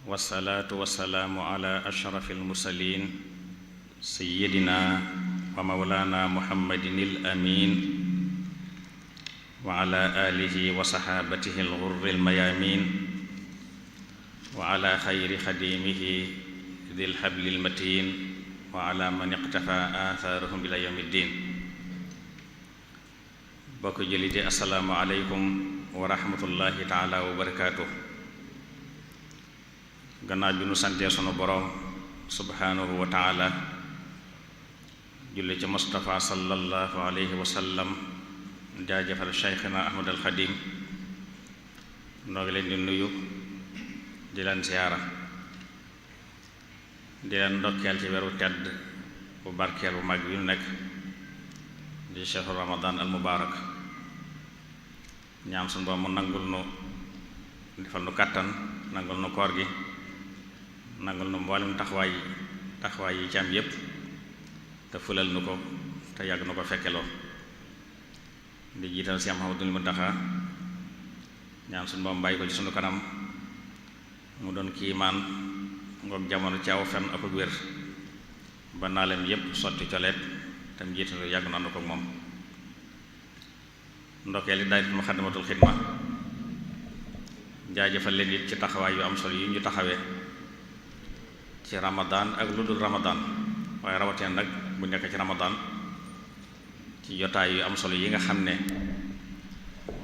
wasalaatu wasalaamu ala ashraf almursalin sayidina wa mawlana muhammadin al amin wa ala alihi wa saxaabatihi alxurri almayamin wa ala xayri xadimihi dil xabli almatin wa ala man iqtafa athaarahum ila yawmi ddin. bokk jëlite assalaamu aleykum wa rahmatullahi taala wa barakaatuh. gannaaw bi nu santee sunu boroom subhaanahu wa taala julli ci Mustafa sallallahu alayhi wa sallam jaajëfal Cheikhina Ahmad al Xadim noo ngi leen di nuyu di leen siyaara di leen ndokkeel ci weeru tedd bu barkeel bu mag bi nu nekk di shahru Ramadan al mubaarak ñaan sunu boroom mu nangul nu defal nu kàttan nangul nu koor gi nangul nu mboolem taxawaay yi ci am yépp te fulal nu ko te yàgg nu ko fekkeloo di jiital si Muhammadul Muntaxa ñaan suñu boom bàyyi ko ci sunu kanam mu doon kiimaan ngoog jamono ci aw fen ak wér ba naalem yépp sotti coleet te mu jiital yàgg na ko moom. ndokkee li daayira Muxaddamatul Xidma jaajëfal leen it ci taxawaay yu am solo yi ñu taxawee ci Ramadan ak lu dul Ramadan waaye rawatina nag bu nekk ci Ramadan ci jotaay yu am solo yi nga xam ne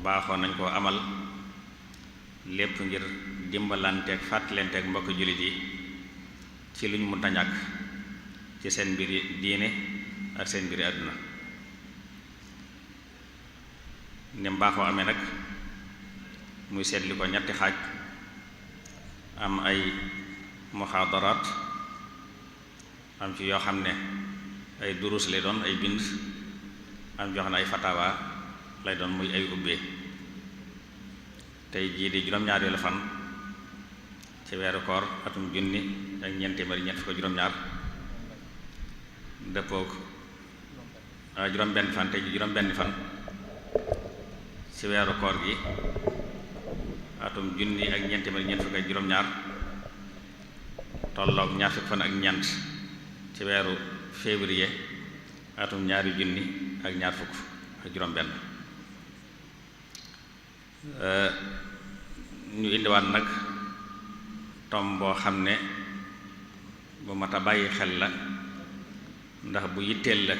baaxoon nañ koo amal lépp ngir dimbalanteeg fàttalenteeg mbokk jullit yi ci lu ñu mënta ñàkk ci seen mbiri diine ak seen mbiri àdduna. ni mbaaxoo amee nag muy seetli ko ñetti xaaj am ay muxaadaraat am ci yoo xam ne ay durus lay doon ay bind am yoo xam ne ay fatawa lay doon muy ay ubbee. tey jii di juróom-ñaar fan ci weeru koor atum junni ak ñeent téeméer ñett fukk juróom-ñaar dëppook juróom-benn fan tey jii juróom-benn fan ci weeru koor gi atum junni ak ñeent téeméer ñett fukk juróom-ñaar tolloog ñaar fukk fan ak ñeent ci weeru février atum ñaari junni ak ñaar fukk ak juróom-benn. ñu indiwaat nag tom boo xam ne bu mat a bàyyi xel la ndax bu yitteel la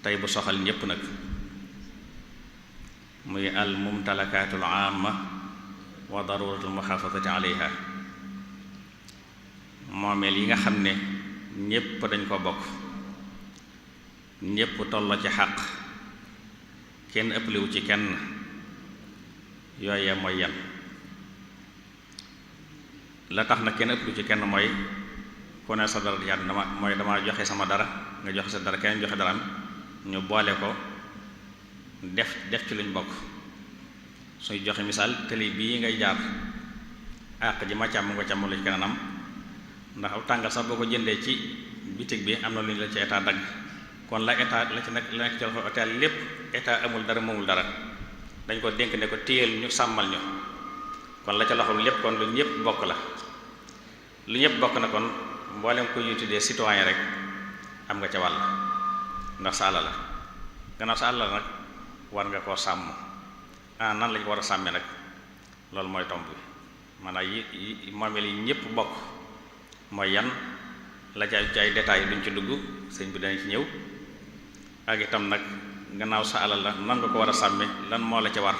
tey bu soxal ñépp nag muy al mumtalakaatul aama wa daruratul muhaafazati alayha. moomeel yi nga xam ne ñépp dañ ko bokk ñépp tolloo ci xàq kenn ëpplewu ci kenn yooye mooy yan. la tax na kenn ëpplewu ci kenn mooy ku ne sa dara yàlla dama joxe sama dara nga joxe sa dara keneen joxe daraam ñu boole ko def ci luñ bokk. suy joxe misaal tëli bii ngay jaar àq ji ma càmm nga càmm la ci kanam ndax aw tàngal sax boo ko jëndee ci bitig bi am na lu ñu la ci état dagg kon la état la ci nekk la nekk ci loxo état lépp état amul dara moomul dara dañ ko dénk ne ko téyel ñu sàmmal ñu kon la ca loxo lépp kon lu ñëpp bokk la. lu ñëpp bokk na kon mboolem ko ñuy tuddee citoyen rek am nga ca wàll ndax sa àll la gannaaw sa àll la nag war nga koo sàmm. nan lañ ko war a sàmmee nag loolu mooy tomb bi maanaam yi moomeel yi ñëpp bokk mooy yan la ca ay détails duñ ci dugg sëñ bi danañ ci ñëw ak itam nag gannaaw sa alal la nan nga ko war a sàmme lan moo la ca war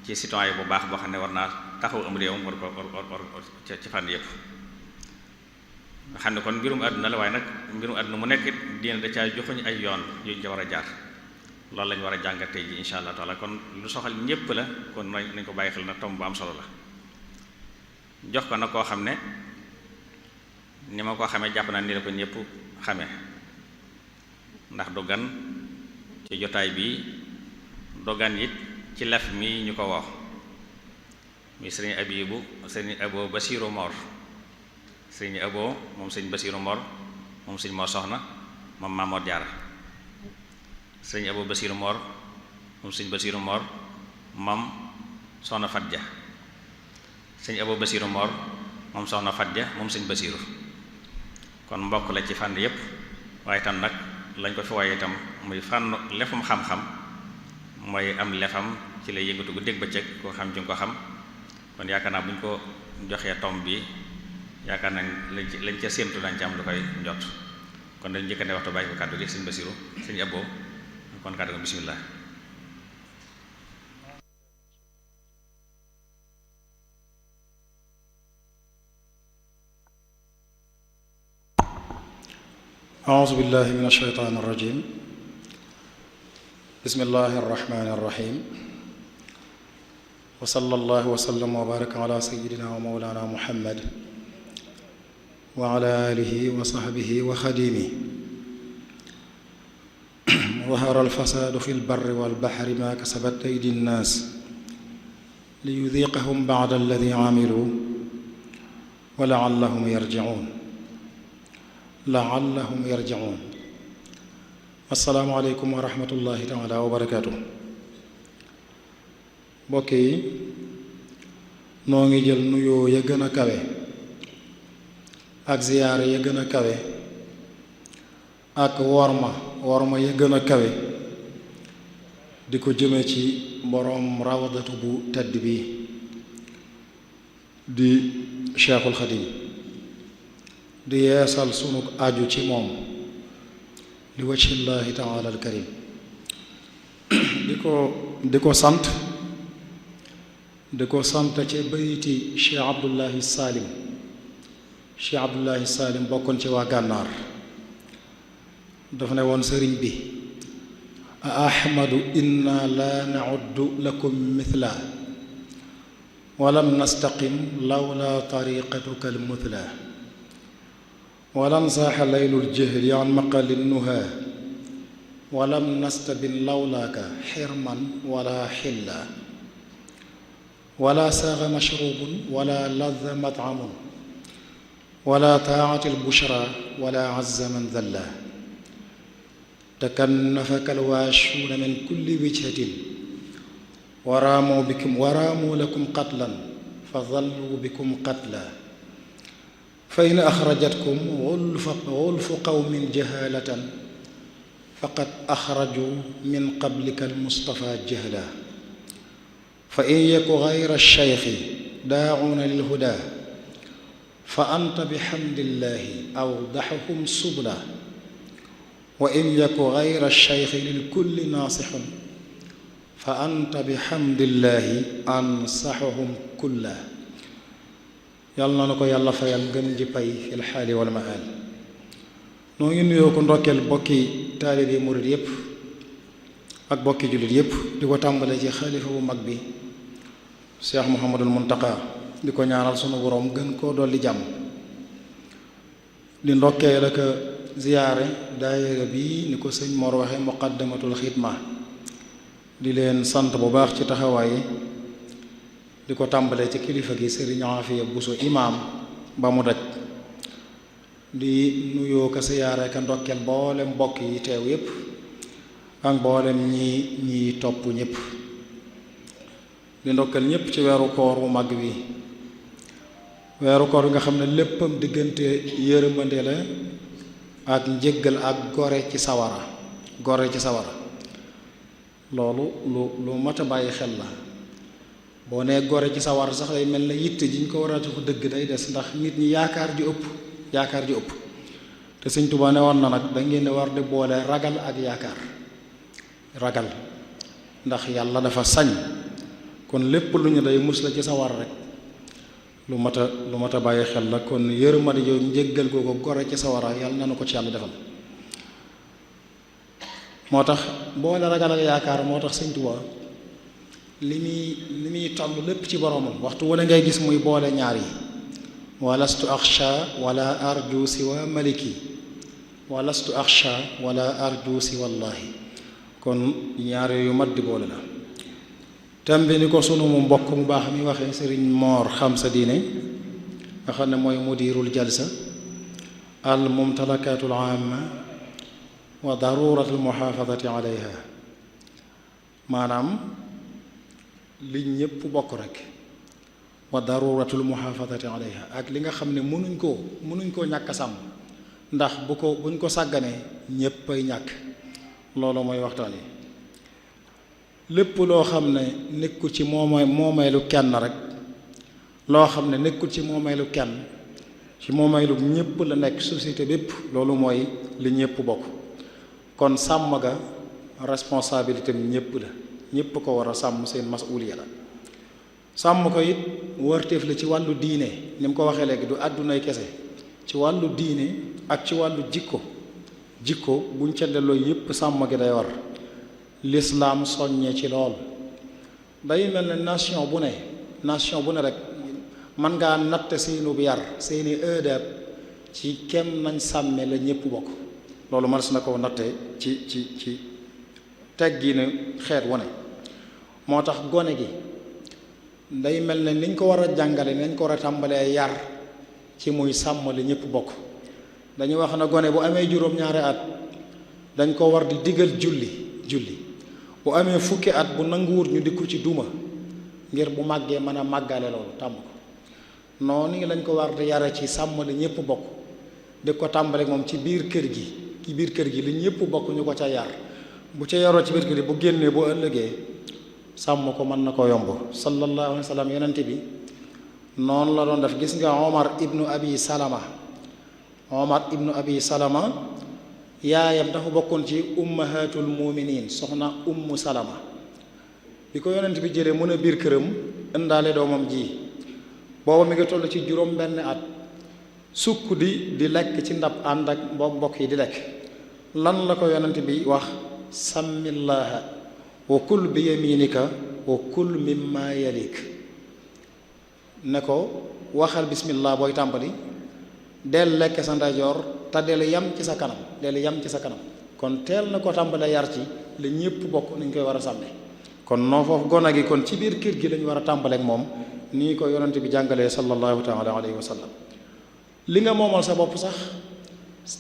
ci citoyen bu baax boo xam ne war naa taxaw am réewam war ko ci fànn yëpp nga xam ne kon mbirum àdduna la waaye nag mbirum àdduna mu nekk diine da caa joxuñ ay yoon yuñ ca war a jaar. loolu lañu war a jàngat tey ji insha allah taala kon lu soxal ñépp la kon nañ ko bàyyi xel na tomb bu am solo la. jox ko nag koo xam ne ni ma ko xamee jàpp naa ni la ko ñépp xamee ndax du gan ci jotaay bi du gan it ci lef mi ñu ko woo muy sëriñ Abibu sëriñ Abo Basiiru Mor sëriñ Abo moom sëriñ Basiiru Mor moom sëriñ Mor Soxna moom Maamoor Jaara sëriñ Abo Basiiru Mor moom sëriñ Basiiru Mor moom Soxna Fat Ja sëriñ Abo Basiiru Mor moom soxna Fadja moom sëñ Basiiru kon mbokk la ci fànn yépp waaye tam nag lañ ko fi waaye itam muy fànn lefum xam-xam mooy am lefam ci lay yëngatu gu dégg bëccëg koo xam ci nga ko xam kon yaakaar naa bu ñu ko joxee tom bi yaakaar nañ lañ ca séentu dañ ci am lu koy njot kon dañ njëkkane waxtu bàyyi ko kàddu gi sëñ Basiiru sëñ Abo kon kàddu gi bismillah أعوذ بالله من الشيطان الرجيم بسم الله الرحمن الرحيم وصلى الله وسلم وبارك على سيدنا ومولانا محمد وعلى آله وصحبه وخديمه ظهر الفساد في البر والبحر ما كسبت أيدي الناس ليذيقهم بعد الذي عملوا ولعلهم يرجعون assalaamu aleykum wa rahmatullahi taala wa barakaatu mbokk yi noo ngi jël nuyoo ya gën a kawe ak ziyaare ya gën a kawe ak worma ya gën a kawe di ko jëme ci boroom rawdatu bu tedd bi di Cheikhul Xadim di yeesal sunu aju ci moom li wajhillahi taala al karim di ko sant ci bayti Cheikh Abdullahi Salim bokkoon ci waa gànnaar dafa ne woon sëriñ bi a ahmadu inna la na'uddu lakum mithla walam nastaqim lawla tariqatuka al muthla walam saaxa laylul jahli an maqali nuha walam nastabin lawlaaka xirman wala xilla wala saaxa mashrubun wala ladda matcamun wala taacati lbushra wala azza man dalla takannafaka alwaashuuna min kulli wijhatin waraamu lakum qatlan fa dalluu bikum qatla fa in axrajatkum wulfu qawmin jahalatan faqad axraju min qablika almustafa jahla fa in yaku gayra alcheyxi daacuuna lilhuda fa anta bixamdillahi awdaxuhum subla wa in yaku gayra alcheyxi lilkulli naasixun fa anta bixamdillahi ansaxuhum kulla yàlla na ko yàlla fayal gën ji pay fil xaali wal maal noo ngi nuyoo ko ndokkeel bokki taalibe murit yépp ak bokki jullit yépp di ko tàmbale ci xalifa bu mag bi Cheikh Mouhamadul Muntaqa di ko ñaanal sunu boroom gën koo dolli jàmm di ndokkeel ak ziyaare daayira bi ni ko sëñ Mor waxe muqaddamatul xidma di leen sant bu baax ci taxawaay di ko tàmbalee ci kilifa gi sëriñ Afiya Buso imaam ba mu daj di nuyoo ko siyaare ka ndokkeel mboolem mbokk yi teew yépp ak mboolem ñi topp ñépp di ndokkeel ñépp ci weeru koor wu mag wi weeru koor wi nga xam ne léppam diggante yërmande la ak njëggal ak gore ci sawara loolu lu mat a bàyyi xel la boo nee gore ci sawar sax day mel na yitte ji ñu ko war a jox dëgg day des ndax nit ñi yaakaar ji ëpp te Sëñ Tuubaa ne woon na nag da ngeen war di boole ragal ak ragal ndax yàlla dafa sañ kon lépp lu ñu day mus la ci sawar rek lu mat a bàyyi xel la kon yërmande yow njéggal ko gore ci sawara yàlla na nu ko ci yàlla defal moo tax boole ragal ak yaakaar moo tax Sëñ Tuubaa li muy toll lépp ci boromam waxtu wala ngay gis muy boole ñaar yi walastu axsha wala arju siwa maliki walastu axsha wala arju siwa llahi kon ñaar yu mat di boole la tembi ni ko sunu mu mbokk mu baax mi waxee sëriñ Moor xam sa diine nga xam ne mooy mudirul jalsa al mumtalakatul amma wa daruratul muhafadati alayha maanaam li ñépp bokk rek wa daruratul muhafadati alayha ak li nga xam ne mënuñ koo ñàkk a sàmm ndax buñ ko sàgganee ñépp ay ñàkk. loolu mooy waxtaan yi lépp loo xam ne nekkul ci moomeelu kenn rek loo xam ne nekkul ci moomeelu kenn ci moomeelu ñépp la nekk société bépp loolu mooy li ñépp bokk. kon sàmm ga responsabilité am ñépp la ñépp ko war a sàmm seen masuuliya la. sàmm ko it warteef la ci wàllu diine ni mu ko waxee léegi du àddunay kese ci wàllu diine ak ci wàllu jikko buñ ca delloo yépp sàmm gi day war. lislaam soññee ci lool day mel ne nation bu ne rek mën ngaa natt seenu yar seeni ëdab ci kem nañ sàmme la ñépp bokk. loolu mënees na ko natte ci tegginu xeet wu ne. moo tax gone gi day mel ne niñ ko war a jàngale nañ ko war a tàmbalee yar ci muy sàmm la ñépp bokk. dañuy wax na gone bu amee juróom-ñaari at dañ ko war di digal julli bu amee fukki at bu nanguwut ñu dikku ci duma ngir bu màggee mën a màggale loolu tàmm ko. noonu lañ ko war di yare ci sàmm la ñépp bokk di ko tàmbale moom ci biir kër gi li ñépp bokk ñu ko ca yar bu ca yaroo ci biir kër gi bu génnee bu ëllëgee sàmm ko mën na ko yomb. sallallahu alayhi wa sallam yonente bi noonu la doon def. gis nga Omar ibnu Abi Salama yaayam dafa bokkoon ci ummahatul muminin soxna ummu Salama bi ko yonent bi jëlee mën a biir këram indaale doomam ji booba mi ngi toll ci juróom benn at sukk di lekk ci ndab ànd ak mbokk yi di lekk. lan la ko yonent bi wax sàmmillaaha wa kul bi yaminika wa kul mimma yalik ne ko waxal bismillah booy tàmbali del lekk sa ndeyjoor te del yam ci sa kanam kon teel na ko tàmbalee yar ci la ñépp bokk nañ koy war a sàmme. kon noo foofu gone gi kon ci biir kër gi lañu war a tàmbaleek moom nii ko yonante bi jàngalee sallallahu taala alayhi wa sallam. li nga moomal sa bopp sax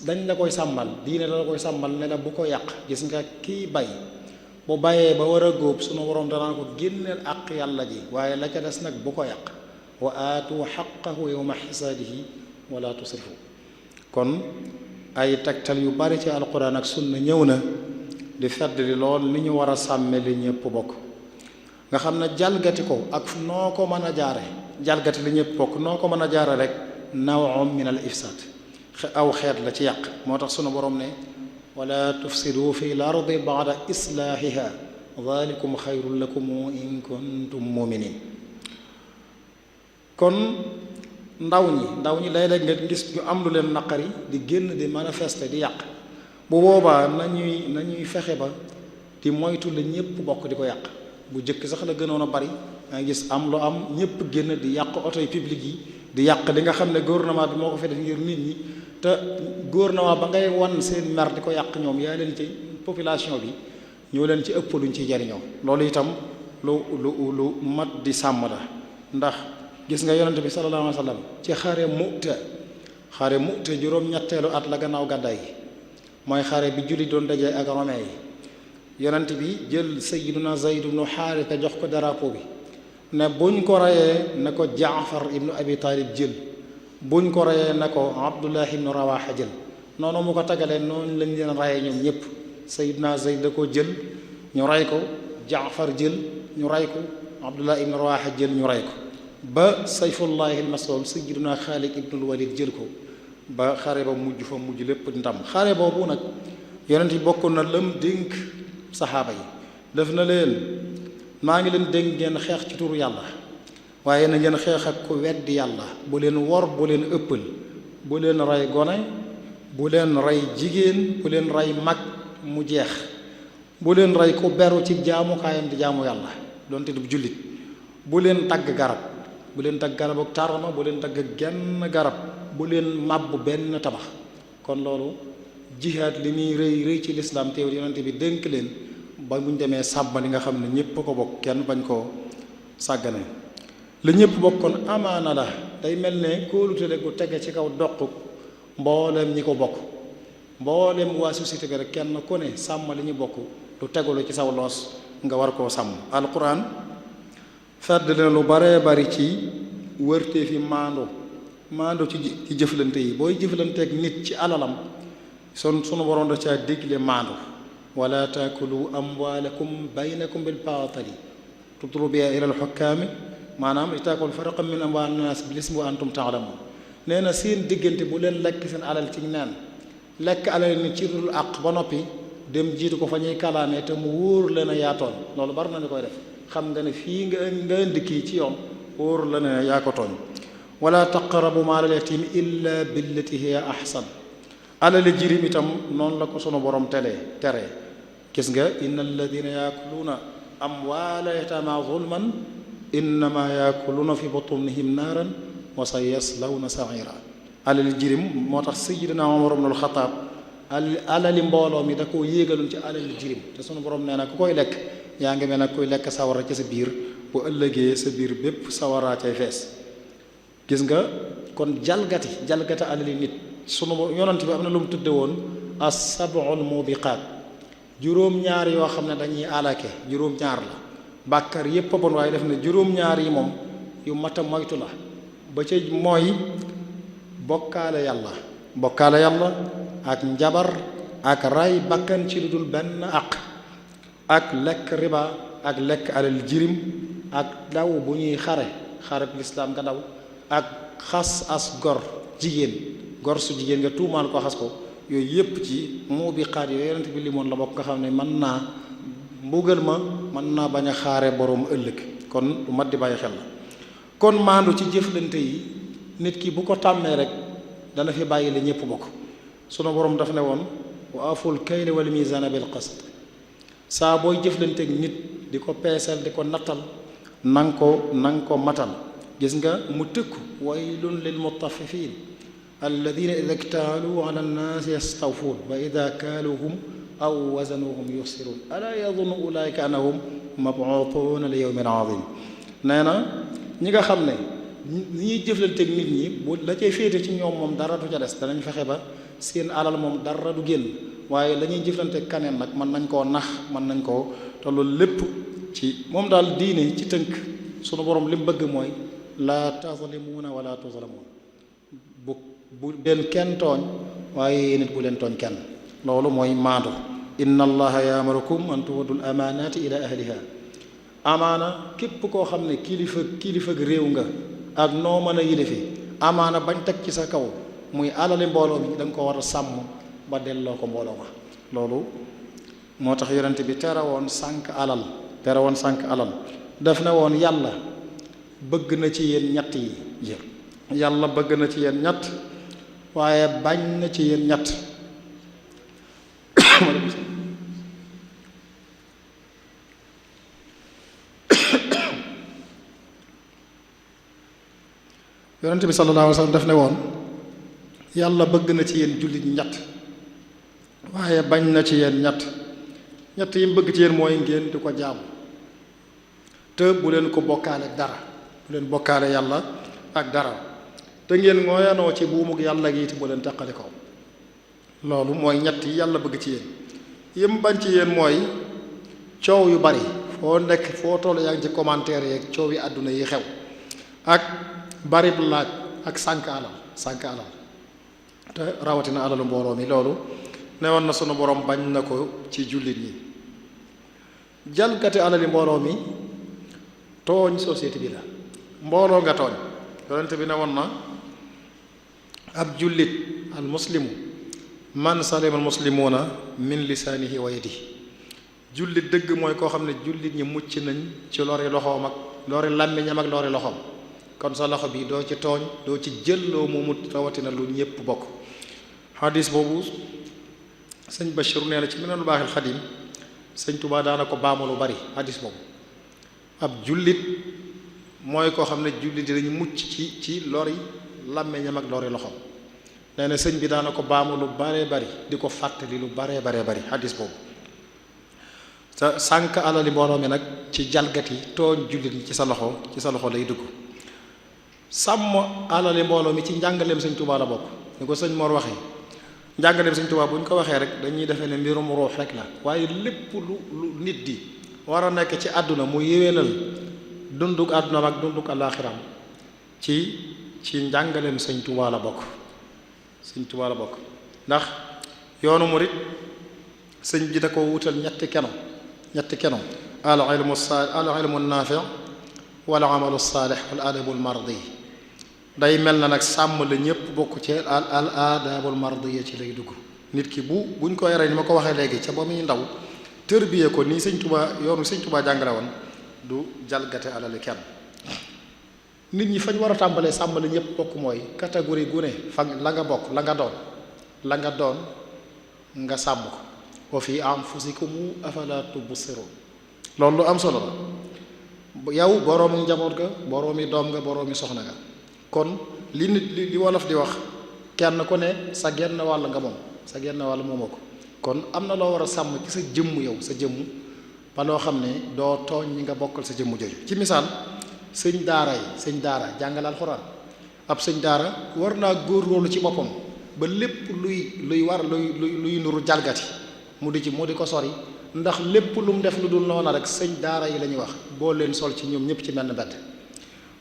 dañ la koy sàmmal diine la koy sàmmal ne la bu ko yàq. gis nga kii bay bu bayee ba war a góob sunu borom danaa ko génneel àq yàlla ji waaye la ca des nag bu ko yàq. wa aatu xaqahu yawma xisaadihi wala tusrifu. kon ay tegtal yu bari ci alquran ak sunna ñëw na di fedd li lool ni ñu war a sàmme li ñëpp bokk nga xam ne jalgati ko ak noo ko mën a jaare jalgati li ñëpp bokk noo ko mën a jaare rek naw'un min al ifsad aw xeet la ci yàq. moo tax sunu borom ne wala tufsidu fi l ardi ba'da islaahiha dhalikum xayrun lakum in kuntum muminin. kon ndaw ñi léeg-léeg nga gis ñu am lu leen naqari di génn di manifester di yàq bu boobaa nañuy fexe ba di moytu la ñépp bokk di ko yàq. bu jëkk sax la gënoon a bari nga gis am lu am ñépp génn di yàq oto yi publique yi di yàq li nga xam ne gouvernement bi moo ko fi def ngir nit ñi te gouvernement ba ngay wan seen mer di ko yàq ñoom yaa leen ci population bi ñoo leen ci ëpp luñ ciy jariñoo. loolu itam lu mat di sàmm la ndax gis nga yonente bi sallallahu alayhi wa sallam ci xare Mu'ta juróom-ñetteelu at la gannaaw gàddaay gi mooy xare bi julli doon dajee ak romain yi yonente bi jël sayyiduna Zayd ibnu Haarisa jox ko drapeau bi ne buñ ko reyee na ko Jaafar ibnu Abi Taalib jël buñ ko reyee na ko Abdullah ibnu Rawaha jël noonu mu ko tagalee noonu lañ leen reyee ñoom ñëpp. sayyiduna Zayd da ko jël ñu rey ko Jaafar jël ñu rey ko Abdullah ibnu Rawaha jël ñu rey ko ba sayfullahi almaslul sayyiduna Xaalid ibnul Walid jël ko ba xare ba mujj lépp ndam. xare boobu nag yonent yi bokk na lam dénk saxaaba yi def na leen maa ngi leen dénk ngeen xeex ci turu yàlla waaye na ngeen xeex ak ku weddi yàlla bu leen wor bu leen ëppal bu leen rey gone bu leen rey jigéen bu leen rey mag mu jeex bu leen rey ku beru ci jaamukaayam di jaamu yàlla donte du jullit bu leen tagg garab bu leen tagg garab ak tarma bu leen tagg genn garab bu leen màbb benn tabax. kon loolu jihaad li muy rëy ci lislaam teewul yonente bi dénk leen ba buñ demee sàmm li nga xam ne ñépp ko bokk kenn bañ koo sàggane. li ñépp bokk kon amaana la day mel ne kóolute gu tege ci kaw doq mbooleem ñi ko bokk mbooleem waa société bi rek kenn ku ne sàmm li ñu bokk lu tegulu ci saw loos nga war koo sàmm. alquran fedd leen lu baree bari ci wërtee fi maandu ci jëflante yi booy jëflanteeg nit ci alalam sunu borom da caa digle maandu wala taakulu amwaalakum baynakum bil baatili tudlu biha ila alxukkaami maanaam li taakulu faraqan min amwaali naas bil ismi wa antum taalamuun nee na seen diggante bu leen lekk seen alal ci neen lekk alal nit ci dul àq ba noppi dem jiitu ko fa ñuy kalaamee te mu wóor leen a yaatooñ loolu bari na ni koy def xam nga ne fii nga indi kii ci yoon wóor la ne yaa ko tooñ wala taqrabu maalal yatiim illa billati hiya ahsan alali jirim itam noonu la ko sunu borom teree gis nga inna alladina yaakuluuna amwaala yataama zulman innama yaakuluuna fi butunihim naaran wa sa yaslawna saira alali jirim moo tax sayyidina Umar ibnul Xataab alali mbooloo mi da koo yéegaloon ci alali jirim te sunu borom nee na ku koy lekk yaa ngi mel nag kuy lekk sawara ci sa biir bu ëllëgee sa biir bépp sawaraa cay fees gis nga kon jalgati alali nit sunu yonent bi am na lu mu tudde woon as-sab'ul mubiqaat juróom-ñaar yoo xam ne dañuy alake juróom-ñaar la bàkkar yépp a bon waaye def na juróom-ñaar yi moom yu mat a moytu la ba ca mooy bokkaale yàlla ak njabar ak ray bakkan ci lu dul benn ak lekk riba ak lekk alal jirim ak daw bu ñuy xare lislaam nga daw ak xas as gor su jigéen nga tuumaal ko xas ko yooyu yépp ci mubiqaat yooyu yonent bi limoon la bokk nga xam ne mën naa mbugal ma mën naa bañ a xaare boroom ëllëg kon lu mat di bàyyi xel la kon maandu ci jëflante yi nit ki bu ko tàmmee rek dana fi bàyyi la ñépp bokk sunu borom daf ne woon wa aful kayla wal mizaana bil qist saa booy jëflanteeg nit di ko peesal di ko nattal nang ko matal gis nga mu tëkku waylun lil mutaffifin alladina ida ktaaluu ala nnaasi yastawfuun wa ida kaaluuhum aw wazanuhum yuxsiruun alaa yadunnu ulaika annahum mabuutuuna li yawmin azim nee na ñi nga xam ne ñi ñuy jëflanteeg nit ñi bu la cay féete ci ñoom moom dara du ca des danañ fexe ba seen alal moom dara du génn waaye la ñuy jëflanteeg kaneen nag mën nañ koo nax mën nañ koo te loolu lépp ci moom daal diine ci tënk sunu borom li mu bëgg mooy laa tazlimuuna wala tuzlamuun bu leen kenn tooñ waaye nit bu leen tooñ kenn loolu mooy maandu inna allaha ya'murukum an tu'addul amaanaati ila ahliha amaana képp koo xam ne kilifa réew nga ak noo mën a yilifi amaana bañ teg ci sa kaw muy alali mbooloo mi da nga ko war a sàmm ba delloo ko mbooloo ma loolu moo tax yonent bi tere woon sànq alal daf ne woon yàlla bëgg na ci yéen ñett yi yàlla bëgg na ci yéen ñett waaye bañ na ci yéen ñett yonent bi sallallahu alayhi wa sallam daf ne woon yàlla bëgg na ci yéen jullit ñett waaye bañ na ci yéen ñett yi mu bëgg ci yéen mooy ngeen di ko jaamu te bu leen ko bokkaale dara bu leen bokkaale yàlla ak dara te ngeen ngooyanoo ci buumug yàlla gi te bu leen teqali ko loolu mooy ñett yi yàlla bëgg ci yéen yim bañ ci yéen mooy coow yu bari foo nekk foo toll yaa ngi ci commentaire yeeg coow yi àdduna yi xew ak barib laaj ak sànk alal te rawatina alalu mbooloo mi loolu newoon na sunu borom bañ na ko ci jullit ñi jalgati alali mbooloo mi tooñ société bi la mbooloo nga tooñ yonent bi ne woon na ab jullit al muslimu man salima al muslimuuna min lisaanihi wa yadihi jullit dëgg mooy koo xam ne jullit ñi mucc nañ ci lori loxoom ak lori làmmiñam ak lori loxoom kon sa loxo bi doo ci tooñ doo ci jëlloo moomut rawatina lu ñépp bokk xadis boobu sëñ Bachir nee na ci Minanul Baaxil Xadim sëñ Tuubaa daana ko baamu lu bari xadis boobu ab jullit mooy koo xam ne jullit yi dañu mucc ci lori làmmiñam ak lori loxoom nee na sëñ bi daana ko baamu lu baree bari di ko fàttali lu baree bari xadis boobu sa sànq alali mbooloo mi nag ci jalgati tooñ jullit ñi ci sa loxo lay dugg sàmm alali mbooloo mi ci njàngaleem sëñ Tuubaa la bokk ni ko sëñ Mor waxee njàngaleem sëñ Tuubaa bu ñu ko waxee rek dañuy defee ne mbirum ruux rek la waaye lépp lu nit di war a nekk ci àdduna mu yéwénal dunduk àdduna ak dunduk àllaaxiram ci njàngaleem Sëñ Tuubaa la bokk Sëñ Tuubaa la bokk ndax yoonu murit sëñ bi da ko wutal ñetti keno al ilmu naafi' wal amalu saalih wal adabul mardi day mel na nag sàmm la ñëpp bokk ci al adabul mardi ci lay dugg nit ki buñ ko yaree ni ma ko waxee léegi ca ba muy ndaw tërbiyee ko nii Sëñ Tuubaa yoonu Sëñ Tuubaa jàngale woon du jalgate alali kenn nit ñi fañ war a tàmbalee sàmm la ñëpp bokk mooy catégorie gu ne fa la nga bokk la nga doon nga sàmm ko wa fi anfusikum afala tubsirun loolu lu am solo la yow boroomu njaboot ga boroomi doom nga boroomi soxna nga kon li wolof di wax kenn ku ne sa genn wàll nga moom sa genn wàll moomoo ko kon am na loo war a sàmm ci sa jëmm yow sa jëmm ba loo xam ne doo tooñ ñi nga bokkal sa jëmm jooju ci misaal sëñ daara jàngale alxuraan ab sëñ daara war naa góorgóorlu ci boppam ba lépp luy nuru jalgati mu di ko sori ndax lépp lu mu def lu dul noona rek sëñ daara yi la ñuy wax boo leen sol ci ñoom ñëpp ci menn mbedd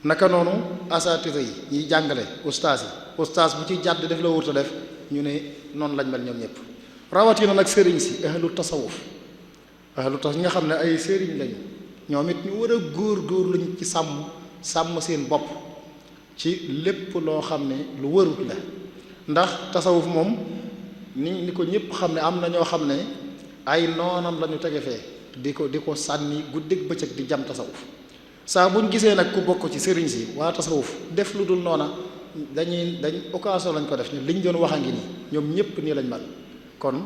naka noonu asatira yi ñiy jàngale ustaas bu ci jàdd def la wurta def ñu ne noonu lañ mel ñoom ñëpp rawatina nag sëriñ si ahlu tasawuf ñi nga xam ne ay sëriñ lañu ñoom it ñu war a góor lañu ci sàmm seen bopp ci lépp loo xam ne lu warut la ndax tasawuf moom ni ko ñëpp xam ne am na ñoo xam ne ay noonam la ñu tege fee di ko sànni guddig bëccëg di jam tasawuf saa buñ gisee nag ku bokk ci sëriñ si waa tasawuf def lu dul noona dañ occasion lañ ko def ne liñ doon wax a ngi nii ñoom ñëpp nii lañ mel kon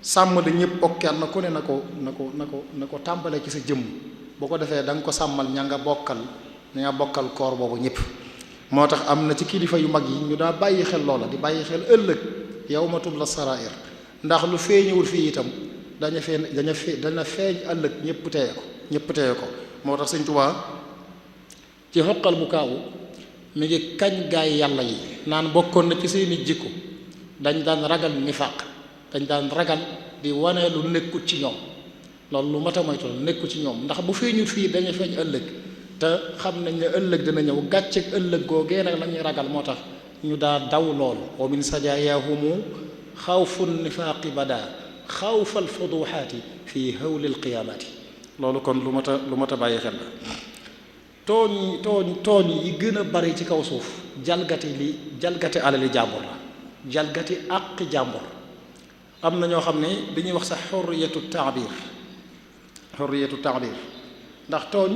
sàmm da ñëpp bokk kenn ku ne na ko tàmbalee ci sa jëmm boo ko defee da nga ko sàmmal ña nga bokkal koor boobu ñëpp moo tax am na ci kilifa yu mag yi ñu daa bàyyi xel loola di bàyyi xel ëllëg yawma tubla sarair ndax lu feeñewul fii itam dana feeñ ëllëg ñëpp teeye ko moo tax Sëñ Tuubaa ci xoqal bu kaawu mi ngi kañ gaay yàlla yi naan bokkoon na ci seeni jikko dañ daan ragal nifaq dañ daan ragal di wane lu nekkut ci ñoom loolu lu mat a moytu nekkut ci ñoom ndax bu feeñut fii dañu feeñ ëllëg te xam nañ ne ëllëg dina ñëw gàcceeg ëllëg googee nag la ñuy ragal moo tax ñu daa daw loolu wa min sajaayahumu xawfu nifaaqi bada xawfal fuduxaati fi hawlil qiyaamaati loolu kon lu mat a bàyyi xel la tooñ yi gën a bari ci kaw suuf jalgati alali jàmbur la jalgati àqi jàmbur am na ñoo xam ne dañuy wax sax xurriyatu taabir ndax tooñ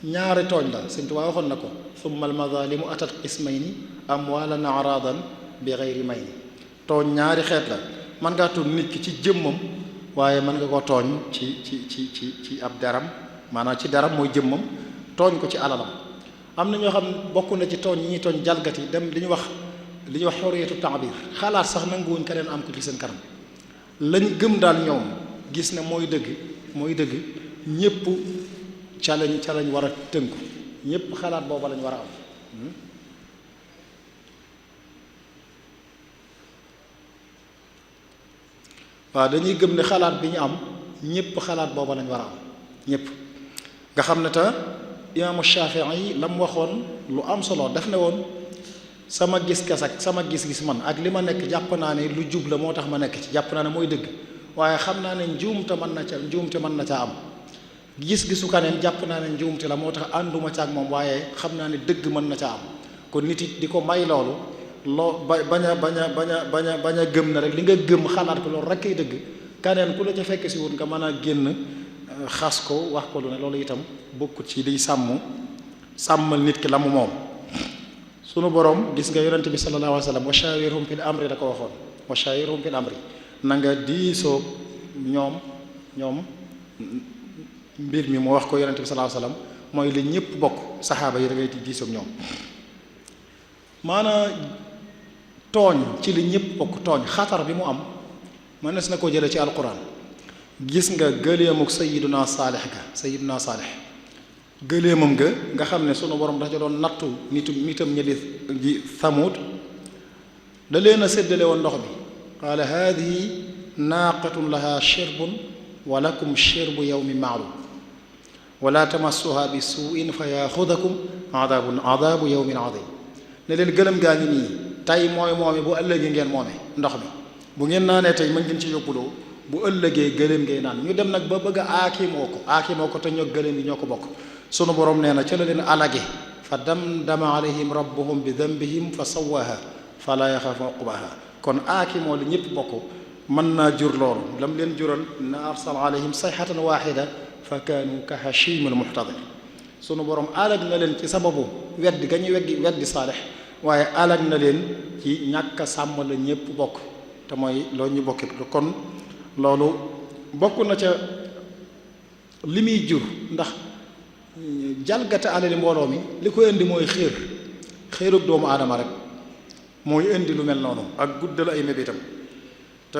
ñaari tooñ la Sëñ Tuubaa waxoon na ko summa almazalimu atat qismayni amwalan aradan bi gayri mayni tooñ ñaari xeet la mën ngaa tooñ nit ki ci jëmmam waaye mën nga ko tooñ ci ab daram maanaam ci daram mooy jëmmam tooñ ko ci alalam am na ñoo xam ne bokk na ci tooñ yi ñuy tooñ jalgati dem li ñuy wax xurriyatu taabir xalaat sax nanguwuñ keneen am ko ci seen kanam lañ gëm daal ñoom gis ne mooy dëgg ñépp ca lañ war a tënku ñépp xalaat booba lañ war a am waaw dañuy gëm ne xalaat bi ñu am ñépp xalaat booba lañ war a am ñépp nga xam ne te imaamu Shaafi'i yi la mu waxoon lu am solo def ne woon sama gis-gas ak sama gis-gis man ak li ma nekk jàpp naa ne lu jub la moo tax ma nekk ci jàpp naa ne mooy dëgg waaye xam naa ne njuumte mën na ca am gis-gisu kaneen jàpp naa ne njuumte la moo tax ànduma ca ak moom waaye xam naa ne dëgg mën na ca am kon nit it di ko may loolu bañ a gëm na rek li nga gëm xalaat ko loolu rek kay dëgg kaneen ku la ca fekk si wut nga mën a génn xas ko wax ko lu ne loolu itam bokkut ci liy sàmmal nit ki la mu moom sunu borom gis nga yonente bi sallallahu alayhi wa sallam wa shawirhum fil amri da ko waxoon wa shawirhum fil amri na nga diisoo ñoom mbir mi moo wax ko yonente bi sallallahu alayhi wa sallam mooy li ñëpp bokk saxaaba yi da ngay diisoo ñoom maanaam tooñ ci li ñëpp bokk tooñ xatar bi mu am mënees na ko jële ci alquran gis nga gëleemuk sayiduna saalix gëleemam nga xam ne sunu borom dafa doon nattu nitam ñi di Samud da leen a séddale woon ndox bi qaala haadihi naaqatun laha shirbun wa lakum shirbu yawmi maalum wala tamassuha bi suu'in fa yaxudakum adabu yawmin adim ne leen gëlëm gaa ngi nii tey mooy moome bu ëllëgee ngeen moome ndox mi bu ngeen naanee tey mën ngeen ci yóbbuloo bu ëllëgee gëlëm ngay naan ñu dem nag ba bëgg a aakimoo ko te ñoo gëlëm yi ñoo ko bokk sunu borom nee na ca la leen alage fa damdama alayhim rabbuhum bi dambihim fa sawaha fala yaxaafu uqbaha kon aakimoo li ñëpp bokk mën naa jur loolu lam leen jural na arsal alayhim sayhatan waxida fa kaanu ka hashimil muhtadir sunu borom alag na leen ci sababu weddi ga ñu weddi saalix waaye alag na leen ci ñàkk a sàmm la ñëpp bokk te mooy loolu ñu bokki kon loolu bokk na ca li muy jur ndax jalgate alali mbooloo mi li ko indi mooy xéerug doomu aadama rek mooy indi lu mel noonu ak guddal ay mébétam te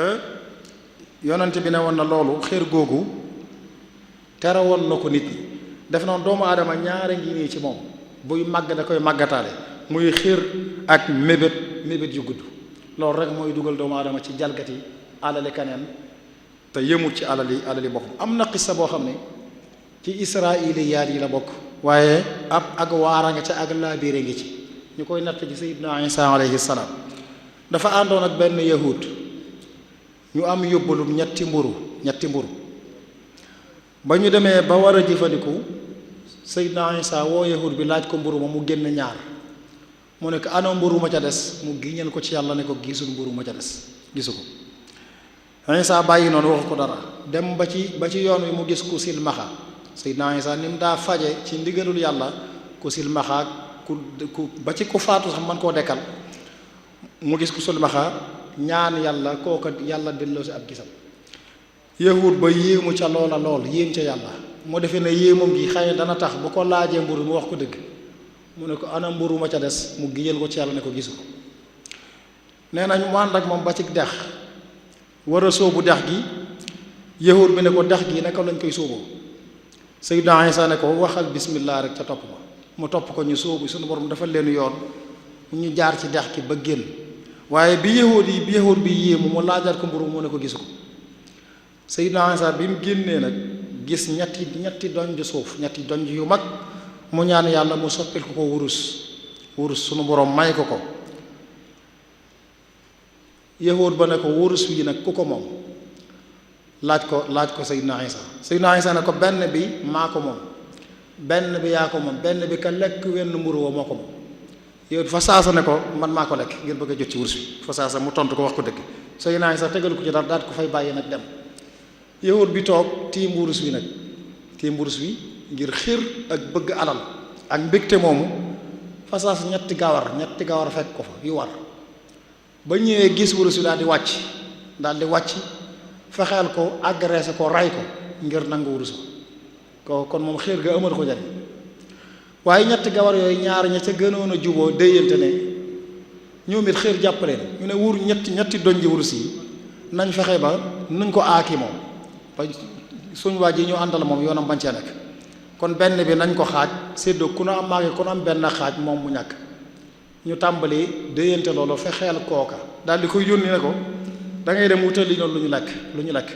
yonante bi ne woon na loolu xéer googu tere woon na ko nit ñi def noonu doomu aadama ñaare ngi nii ci moom buy màgg da koy màggataale muy xéer ak mébét yu gudd loolu rek mooy dugal doomu aadama ci jalgati alali kaneen te yëmut ci alali boppam am na xissa boo xam ne ci israiliyaat yi la bokk waaye ak waara nga ca ak laabiire ngi ci ñu koy natt ci sayyidna Isa alayhi salaam dafa àndoon ak benn yahud ñu am yóbbalum ñetti mburu ba ñu demee ba war a jëfandiku sayyidna Isa woo yahud bi laaj ko mburu ma mu génn ñaar mu ne ko ana mburu ma ca des mu giñal ko ci yàlla ne ko gisul mburu ma ca des gisu ko Isa bàyyi noonu waxu ko dara dem ba ci yoon wi mu gis ku silmaxa sayyidna Isa ni mu daa faje ci ndigalul yàlla ku silmaxa ku ba ci ku faatu sax man koo dekkal mu gis ku silmaxa ñaan yàlla kooka yàlla delloo si ab gisam yahud ba yéemu ca loola lool yéem ca yàlla mu defee ne yéemam gi xëy na dana tax bu ko laajee mburu mu wax ko dëgg mu ne ko ana mburu ma ca des mu giñal ko ci yàlla ne ko gisu ko nee nañ mu ànd ak moom ba ci dex war a sóobu dex gi yahud bi ne ko dex gi naka lañ koy sóoboo sayyidna Isa ne ko waxal bismillah rek ca topp ma mu topp ko ñu sóobu suñu borom dafa leen yoon ñu jaar ci dex gi ba génn waaye bi yahud bi yéemu mu laajaat ko mburu mu ne ko gisu ko sayyidna Isa bi mu génnee nag gis ñetti donj suuf ñetti donj yu mag mu ñaan yàlla mu soppil ko wurus sunu borom may ko yahud ba ne ko wurus wi nag ku ko moom laaj ko sayyidna Isa ne ko benn bi maa ko moom benn bi yaa ko moom benn bi ka lekk wenn mburu wa moo ko moom yow fa saasa ne ko man maa ko lekk ngir bëgg a jot ci wurus bi fa saasa mu tontu ko wax ko dëgg sayyidna Isa tegal ko ci dara daal ko fay bàyyi nag dem yahud bi toog tiim wurus wi ngir xir ak bëgg alal ak mbégte moomu fa saasa ñetti gawar fekk ko fa yu war ba ñëwee gis wurus wi daal di wàcc fexeel ko agressé ko ray ko ngir nangu wurus ko kon moom xéer ga amal ko jariñ waaye ñetti gawar yooyu ñaar ña ca gënoon a juboo déyante ne ñoom it xéer jàppaleen ñu ne ñetti donji wurus yi nañ fexe ba nuñ ko aaki moom ba suñ waa ji ñu àndal moom yoonam bañ cee nekk kon benn bi nañ ko xaaj séddoo ku na am maage ku na am benn xaaj moom mu ñàkk ñu tàmbali déyante loolu fexeel kooka daal di koy yónni ne ko da ngay dem wutal li noonu lu ñu lekk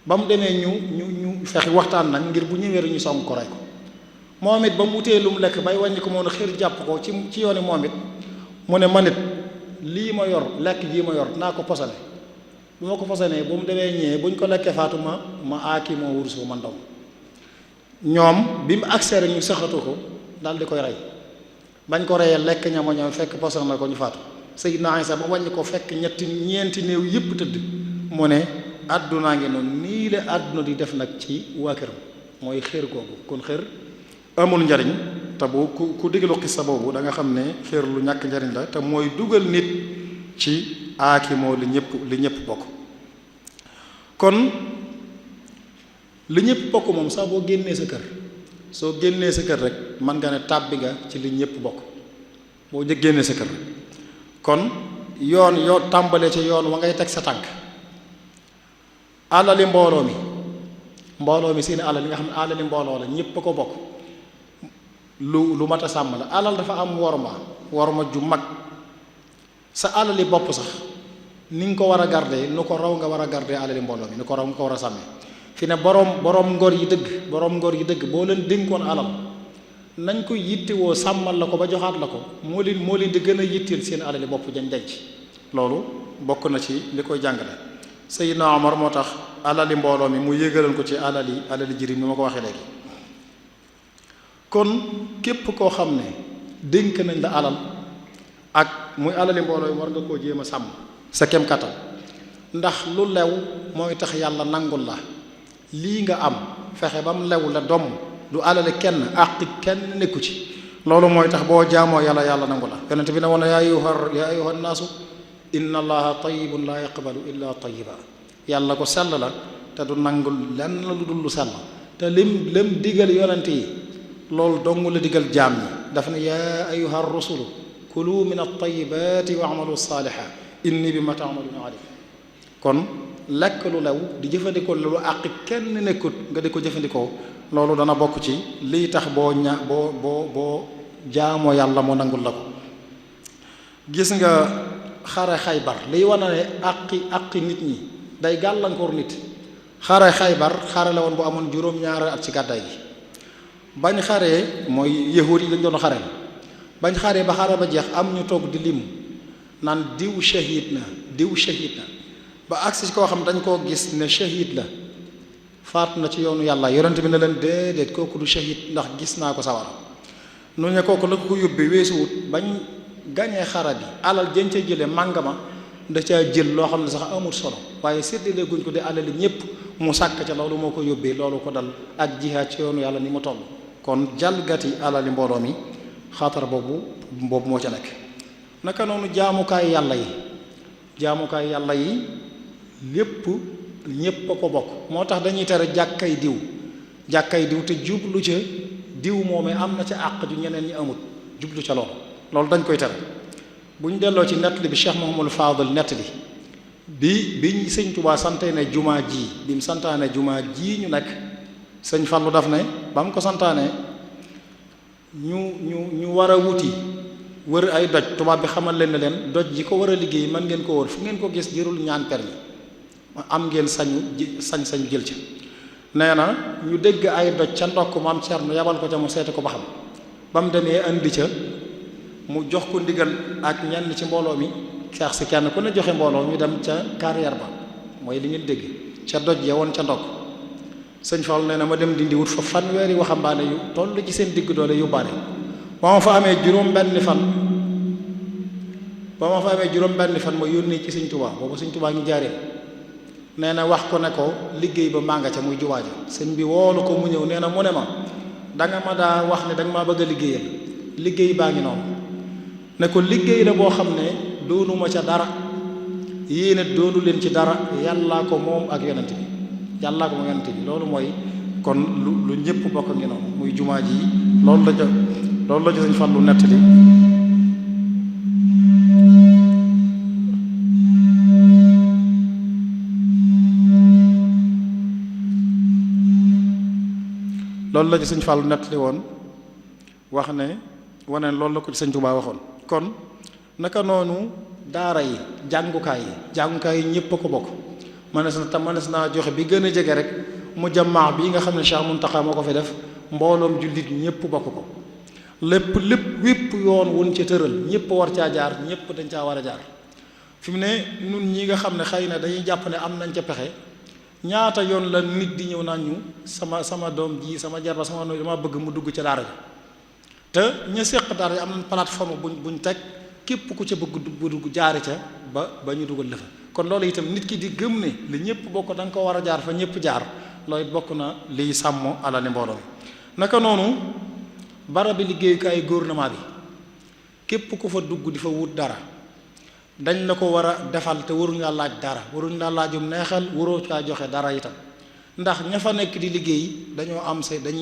ba mu demee ñu fexe waxtaan nag ngir bu ñëwee ñu song ko rey ko moom it ba mu wutee lu mu lekk bay wàññi ko moom xër jàpp ko ci yooni moom it mu ne man it lii ma yor lekk jii ma yor naa ko posale bu ma ko posalee bu mu demee ñëwee buñ ko lekkee faatu ma aaki moo wurus bu man doom ñoom bi mu agsee rek ñu saxatu ko daal di koy rey bañ ko reyee lekk ñama ñoom fekk posan na ko ñu faatu Sayyidna Isa ba wàññi ko fekk ñeenti néew yépp tëdd mu ne àddunaa ngi noonu nii la àdduna di def nag ci waa këram mooy xéer googu kon xéer amul njariñ te bu ku déglu xissa boobu da nga xam ne xéer lu ñàkk njariñ la te mooy dugal nit ci aakimoo li ñëpp bokk kon li ñëpp bokk moom sax boo génnee sa kër rek mën nga ne tàbbi nga ci li ñëpp bokk boo génnee sa kër kon yoon yoo tàmbalee ci yoon wa ngay teg sa tànk alali mbooloo mi seeni alal yi nga xam ne alali mbooloo la ñëpp a ko bokk lu mat a sàmm la alal dafa am worma ju mag sa alali bopp sax ni nga ko war a garder nu ko raw nga war a garder alali mbooloo mi ni ko raw nga ko war a sàmmee fi ne boroom ngor yi dëgg boo leen dénkoon alal nañ ko yittewoo sàmmal la ko ba joxaat la ko moo leen di gën a yitteel seen alali bopp jañ denc. loolu bokk na ci li koy jàngale. Seydina Omar moo tax alali mbooloo mi mu yëgalan ko ci alali jirim ni ma ko waxee léegi. kon képp koo xam ne dénk nañ la alal ak muy alali mbooloo yi war nga koo jéem a sàmm sa kem kattan ndax lu lew mooy tax yàlla nangul la lii nga am fexe ba mu lew la doom du alali kenn àqi kenn nekku ci loolu mooy tax boo jaamoo yàlla nangu la yonent bi ne woon yaa ayyuha nnaasu inna allaha tayyibun laa yaqbalu illa tayyiba yàlla ko sell la te du nangul lenn lu dul lu sell te lim digal yonent yi loolu dong la digal jaam ñi daf ne yaa ayyuha rusulu kulu min at-tayyibati wa'malu salihan inni bima ta'maluna alim kon lekk lu lew di jëfandikoo lu àq kenn nekkut nga di ko jëfandikoo loolu dana bokk ci lii tax boo jaamoo yàlla moo nangul la ko. gis nga xare Xaybar liy wane ne àqi nit ñi day gàllankoor nit xare Xaybar xare la woon bu amoon juróom-ñaari at ci gàddaay gi bañ xaree mooy yahuud yi dañ doon xare la bañ xaree ba xare ba jeex am ñu toog di lim naan diw shahid na ba agsi koo xam dañ koo gis ne shahid la faatu na ci yoonu yàlla yonent bi ne leen déedéet kooku du shahid ndax gis naa ko sawara nu ne kooku la ko yóbbee weesuwut bañ gañee xara bi alal jën ca jële màngama da caa jël loo xam ne sax amul solo waaye séddale guñ ko di alali ñépp mu sàkk ca loolu moo ko yóbbee loolu ko dal ak jihaad ci yoonu yàlla ni mu toll kon jalgati alali mbooloo mi xatar boobu moo ca nekk. naka noonu jaamukaay yàlla yi lépp ñépp a ko bokk moo tax dañuy tere jàkkay diw te jublu ca diw moomee am na ca àq ju ñeneen ñi amut jublu ca loolu dañ koy tere. bu ñu delloo ci nettali bi Cheikh Mouhamadou Fadel nettali biñ sëñ Tuubaa santaane jumaa ji bi mu santaane jumaa ji ñu nekk sëñ Fallu daf ne ba mu ko santaane ñu war a wuti wër ay doj tubaab bi xamal leen ne leen doj ji ko war a liggéey mën ngeen ko wër fu ngeen ko gis jërul ñaan permis am ngeen sañ-sañ jël ca nee na ñu dégg ay doj ca ndokk maam Cerno yabal ko ca mu seete ko ba xam ba mu demee andi ca mu jox ko ndigal ak ñenn ci mbooloo mi xeex si kenn ku ne joxe mbooloo ñu dem ca carrière ba mooy li ngeen dégg ca doj ya woon ca ndokk sëñ Fall nee na ma dem dindi wut fa fanweeri waxambaane yu toll ci seen digg doole yóbbaale ba ma fa amee juróom-benni fan ma yónnee ci sëñ Tuubaa boobu sëñ Tuubaa ngi jaaree nee na wax ko ne ko liggéey ba mànga ca muy juwaa ja sëñ bi woolu ko mu ñëw nee na mu ne ma danga ma daa wax ne danga maa bëgg a liggéeyal liggéey baa ngi noonu ne ko liggéey la boo xam ne doonuma ca dara yéene doonu leen ci dara yàllaa ko moom ak yonent bi loolu mooy kon lu ñëpp bokk ngi noonu muy jumaa ji loolu la ci Sëñ Fallu nettali woon wax ne wane loolu la ko ci Sëñ Tuubaa waxoon kon naka noonu daara yi jàngukaay yi ñëpp a ko bokk mënees naa joxe bi gën a jege rek mu jamaa bii nga xam ne Cheikh Muntaxa moo ko fi def mbooloom jullit ñëpp bokk ko lépp wépp yoon wun ci tëral ñëpp war caa jaar ñëpp dañ caa war a jaar fi mu ne nun ñi nga xam ne xëy na dañuy jàpp ne am nañ ca pexe ñaata yoon la nit di ñëw naan ñu sama doom ji sama jarba sama noonu dama bëgg mu dugg ca daara ji te ña séq daara am nañ plateforme buñ teg képp ku ca bëgg dugg jaare ca ba ñu dugal la fa kon loolu itam nit ki di gëm ne li ñëpp bokk da nga ko war a jaar fa ñëpp jaar loolu bokk na liy sàmm alali mbooloo mi naka noonu barabi liggéeyukaay gouvernement bi képp ku fa dugg di fa wut dara dañ la ko war a defal te waruñ la laaj dara waruñ la laajum neexal waroo caa joxe dara itam ndax ña fa nekk di liggéey dañuy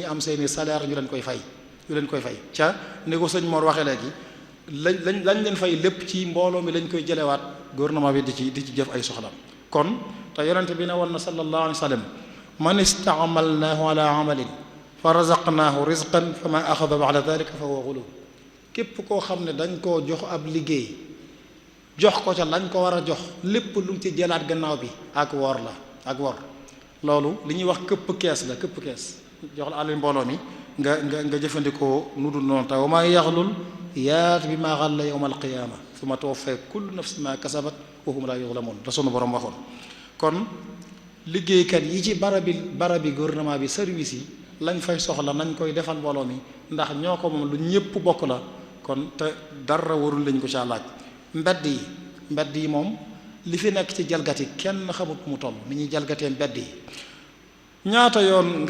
am seeni salaire ñu leen koy fay ca ni ko sëñ Mor waxee léegi lañ leen fay lépp ci mbooloo mi lañ koy jëlewaat gouvernement bi di ci jëf ay soxlaam kon te yonente bi ne woon na sallallahu alayhi wa sallam man istaamalnaahu ala amalin fa razaqnaahu rizqan fa ma axada ba'da dalika fa huwa ghulul képp koo xam ne dañ koo jox ab liggéey jox ko ca lañ ko war a jox lépp lu mu ci jëlaat gannaaw bi ak wor loolu li ñuy wax këpp kees la këpp kees jox la àlli mbooloo mi nga jëfandikoo nu dul noonu te wa maa yaxlul yaat bi maa xalla yawma alqiyaama summa tuwaffa kullu nafsin maa kasabat wa hum laa yuzlamuun la sunu borom waxoon. kon liggéeykat yi ci barabi gouvernement bi service yi lañ fay soxla nañ koy defal mbooloo mi ndax ñoo ko moom lu ñëpp bokk la kon te dara warul lañ ko caa laaj. mbedd yi moom li fi nekk ci jalgati kenn xamut mu toll ni ñuy jalgatee mbedd yi ñaata yoon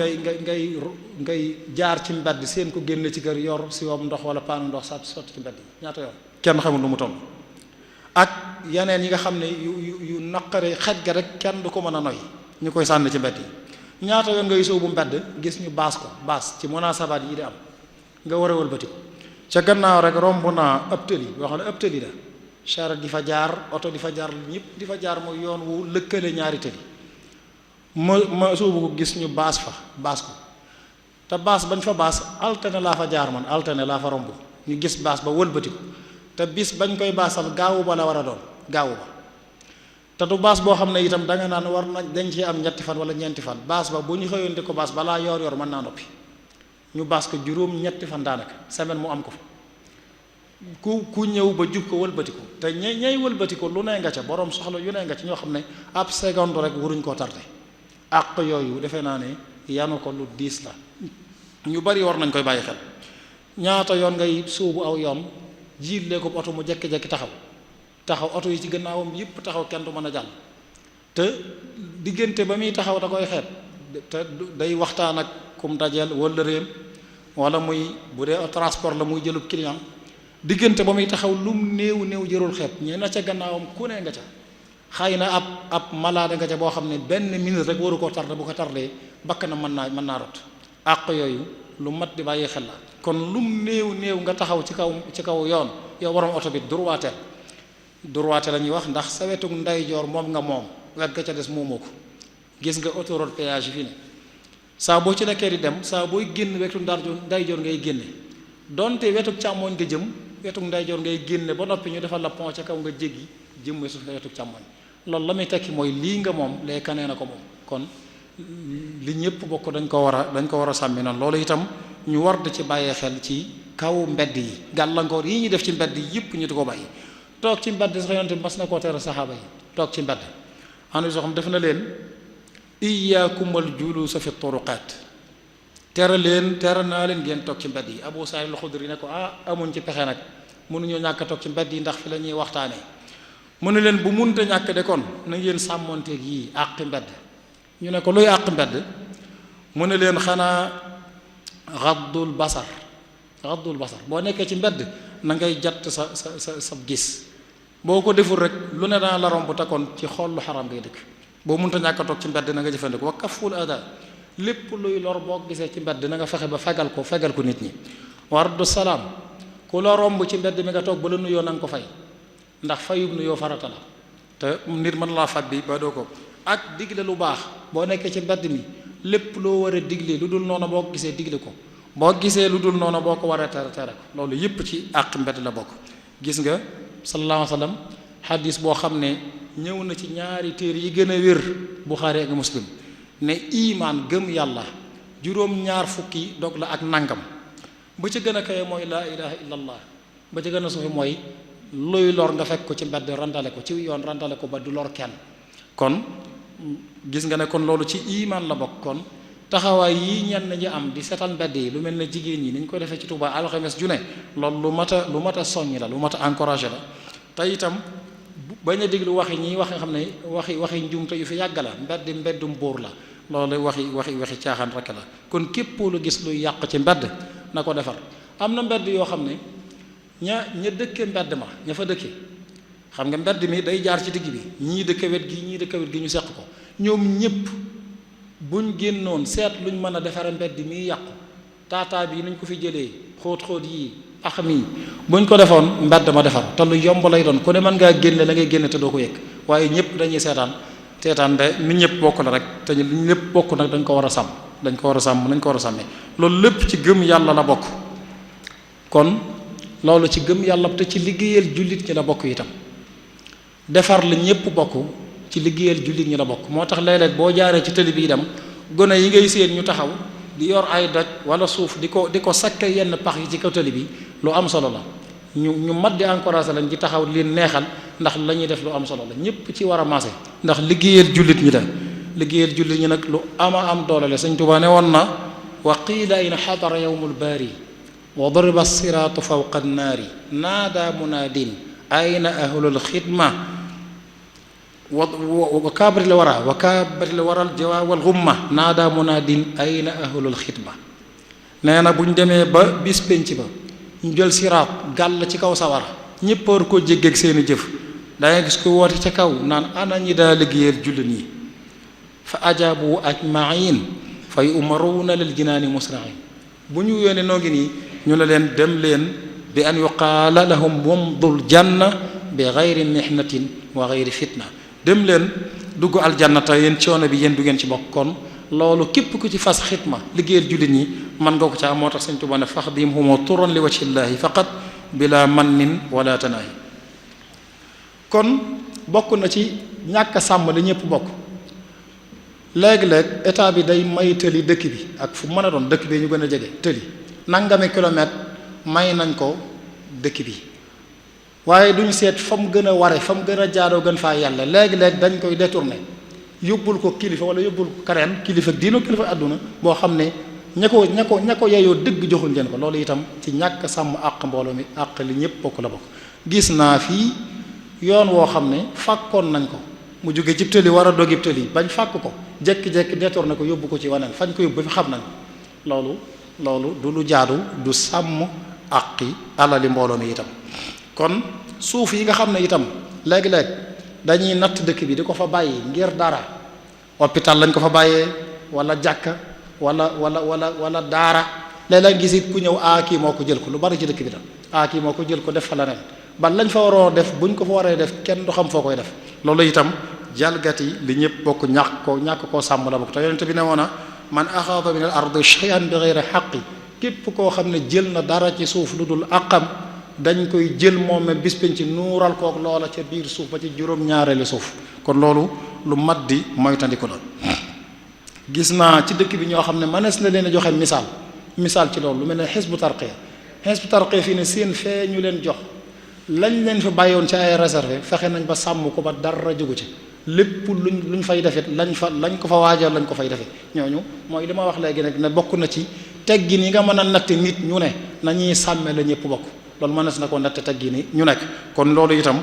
ngay jaar ci mbedd seen ko génne ci kër yor si wam ndox wala paanu ndox sotti ci mbedd yi ñaata yoon kenn xamut lu mu toll. ak yeneen yi nga xam ne yu naqare xet ga rek kenn du ko mën a noy ñu koy sànni ci mbedd yi ñaata yoon ngay sóobu mbedd gis ñu baas ci munaasabaat yi di am nga war a wëlbati ko ca gannaaw rek romb naa ab tëli boo xam ne ab tëli la charrette di fa jaar oto di fa jaar ñëpp di fa jaar mooy yoon wu lëkkale ñaari tëli ma sóobu ko gis ñu baas ko te baas bañ fa baas altine laa fa jaar man altine laa fa romb ñu gis baas ba wëlbati ko te bis bañ koy baasal gaawu ba la war a doon gaawu ba te du baas boo xam ne itam danga naan war na dañ ci am ñetti fan wala ñeenti fan baas ba bu ñu xëyoon di ko baas balaa yor mën naa noppi ñu baas ko juróom ñetti fan daanaka semaine mu am ko fa ku ñëw ba jub ko wëlbati ko te ñay wëlbati ko lu ne nga ca borom soxla yu ne nga ca ñoo xam ne ab seconde rek waruñ koo tardé àq yooyu defe naa ne yanu ko lu diis la ñu bari war nañ koy bàyyi xel. ñaata yoon ngay sóobu aw yoon jiitlee ko oto mu jekki-jekki taxaw oto yi ci gannaawam yëpp taxaw kenn du mën a jàll te diggante ba muy taxaw da koy xeet te day waxtaan ak kum dajeel wala réem wala muy bu dee transport la muy jëlub client diggante ba muy taxaw lum néew jërul xeet ñe na ca gannaawam ku ne nga ca xëy na ab malade nga ca boo xam ne benn minute rek waru koo tardé bu ko tardé bakk na mën naa rot àq yooyu lu mat di bàyyi xel la kon lum néew nga taxaw ci kaw yoon yow borom oto bi droite la ñuy wax ndax sa wetu ndeyjoor moom nga moom wet ga ca des moomoo ko gis nga autoroute péage fii ne saa boo ci nekkee di dem saa booy génn wetu ndeyjoor ngay génne donte wetu càmmooñ nga jëm wetu ndeyjoor ngay génne ba noppi ñu defal la pont ca kaw nga jéggi jëm suuf wetu càmmooñ loolu la muy tekki mooy lii nga moom lee kanee na ko moom kon li ñëpp bokk dañ ko war a sàmmi noonu loolu itam ñu war di ci bàyyee xel ci kaw mbedd yi gàllankoor yi ñu def ci mbedd yi yëpp ñu di ko bàyyi toog ci mbedd sax yonent mas na koo tere saxaaba yi toog ci mbedd am soo xam def na leen iyyaakumal juluusa fi turuqaat tere naa leen ngeen toog ci mbedd yi Abu Saïd al-Xudri ne ko amuñ ci pexe nag mënuñoo ñàkk toog ci mbedd yi ndax fi la ñuy waxtaanee mu ne leen bu munta ñàkk de kon na ngeen sàmmonteeg yii àqi mbedd ñu ne ko luy àq mbedd mu ne leen xanaa xaddul basar boo nekkee ci mbedd na ngay jatt sa gis boo ko deful rek lu ne dana la romb te kon ci xool lu xaram ngay dëkk boo mënta ñàkk a toog ci mbedd na nga jëfandikoo wa kaful ada lépp luy lor boo gisee ci mbedd na nga fexe ba fegal ko nit ñi wardu salaam ku la romb ci mbedd mi nga toog ba la nuyoo na nga ko fay ndax fayub nuyoo farata la te nit mën laa fab bi ba doo ko ak digle lu baax boo nekkee ci mbedd mi lépp loo war a digle lu dul noonu boo ko gisee digle ko boo gisee lu dul noonu boo ko war a tere ko loolu yépp ci àq mbedd la bokk gis nga sallallahu alayhi wa sallam xadis boo xam ne ñëw na ci ñaari téere yi gën a wér Buxaari ak Muslim ne imaan gëm yàlla juróom-ñaar fukki dog la ak nangam ba ca gën a kawe mooy laa ilaha illallah ba ca gën a suufi mooy luy lor nga fekk ko ci mbedd randale ko ci yoon randale ko ba du lor kenn kon gis nga ne kon loolu ci imaan la bokk kon taxawaay yi ñenn ñi am di setal mbedd yi lu mel ne jigéen ñi ni ñu ko defee ci Touba alxames ju ne loolu lu mat a soññ la lu mat a encouragé la te itam bañ a déglu waxi ñi wax nga xam ne waxi njuumte yu fi yàgg la mbeddum bóor la loolu waxi caaxaan rek la kon képp lu gis luy yàq ci mbedd na ko defar am na mbedd yoo xam ne ña dëkke mbedd ma ña fa dëkke xam nga mbedd mi day jaar ci digg bi ñii dëkke wet gi ñu seq ko ñoom ñépp buñ génnoon seet luñ mën a defare mbedd mi yàqu taataa bi nañ ko fi jëlee xóot-xóot yi ax mi buñ ko defoon mbedd ma defar te lu yomb lay doon ku ne mën ngaa génne la ngay génne te doo ko yëg waaye ñëpp dañuy seetaan de nit ñëpp bokk la rek te ñu lépp bokk nag dañ ko war a sàmm nañ ko war a sàmmee loolu lépp ci gëm yàlla la bokk kon loolu ci gëm yàlla te ci liggéeyal jullit ñi la bokk itam defar la ñëpp bokk ci liggéeyal jullit ñi la bokk. moo tax léeg-léeg boo jaaree ci tëli bi dem gone yi ngay séen ñu taxaw di yor ay doj wala suuf di ko sakke yenn pax yi ci kaw tëli bi lu am solo la. ñu mat di encouragé lañ ci taxaw di leen neexal ndax la ñuy def lu am solo la ñëpp ci war a maase ndax liggéeyal jullit ñi la. liggéeyal jullit ñi nag lu ama am doole la. Sëñ Tuubaa ne woon na wa qiila in xadara yawmul baari wa duriba siraatu fawqa annaari naada munaadin ayna ahlul xidma wa kaabari la wara wa kaabari la waral jawaa wal xumma naada munaadin ayna ahlul xidma. nee na bu ñu demee ba bis penc ba ñu jël siraat gàll ci kaw sawara ñëpp war koo jéggeeg seeni jëf dangay gis ko woote ca kaw naan ana ñi daa liggéeyal jullit ñi fa ajaabu ajmain fa yumaruuna lil jinaani musrain. bu ñu yónnee noo ngi nii ñu ne leen dem leen bi an yuqaala lahum mumdul janna bi gayri mihnatin wa gayri fitna. dem leen dugg aljanna te yéen coono bi yéen du ngeen ci bokk. kon loolu képp ku ci fas xitma liggéeyal jullit ñi mën nga ko ca moo tax Sëñ Tuubaa ne faxdimhumu turan li wajhillaahi faqat bila mannin wala tanaahi. kon bokk na ci ñàkk sàmm li ñëpp bokk. léeg-léeg état bi day may tëli dëkk bi ak fu mën a doon dëkk bi ñu gën a jege tëli nangami kilomètre may nañ ko dëkk bi waaye duñu seet fa mu gën a ware fa mu gën a jaadoo gën faa yàlla. léegi-léeg dañ koy détourné yóbbul ko kilifa wala yóbbul ko kareen kilifa diino kilifa àdduna boo xam ne ña ko yeyoo dëgg joxuñ leen ko. loolu itam ci ñàkk sàmm àq mbooloo mi àq li ñëpp bokk la bokk. gis naa fii yoon woo xam ne fàkkoon nañ ko mu jóge cib tëli war a dogib tëli bañ fàkk ko jekki-jekki détourné ko yóbbu ko ci waneen fañ ko yóbbu ba fi xam nañ loolu du lu jaadu du sàmm àqi alali mbooloo mi itam. kon suuf yi nga xam ne itam léegi-léeg dañuy natt dëkk bi di ko fa bàyyi ngir dara hôpital lañ ko fa bàyyee wala jàkka wala daara léeg-léeg gis it ku ñëw kii moo ko jël ko lu bari ci dëkk bi tam kii moo ko jël ko def fa leneen ba lañ fa waroo def buñ ko fa waree def kenn du xam foo koy def. loolu itam jalgati li ñëpp bokk ñàkk koo sàmm la bokk te yonent bi ne woon na man axaada min al ardi shay'an bi ghayri haqqi képp koo xam ne jël na dara ci suuf lu dul àqam dañ koy jël moom bis penc ci nuural kook loola ca biir suuf ba ci juróom-ñaareelu suuf. kon loolu lu mat di moytandiku la. gis naa ci dëkk bi ñoo xam ne mënees na leen a joxe misaal ci loolu lu mel ne Hizbu Tarqiya fii ne seen fee ñu leen jox lañ leen fi bàyyoon ci ay réservé fexe nañ ba sàmm ko ba dara jógu ci lépp luñ fay defit lañ ko fa waajal lañ ko fay defee. ñooñu mooy li ma wax léegi nag ne bokk na ci teggin yi nga mën a natt nit ñu ne nañuy sàmme la ñëpp bokk. loolu mënees na ko natt teggi ni ñu nekk. kon loolu itam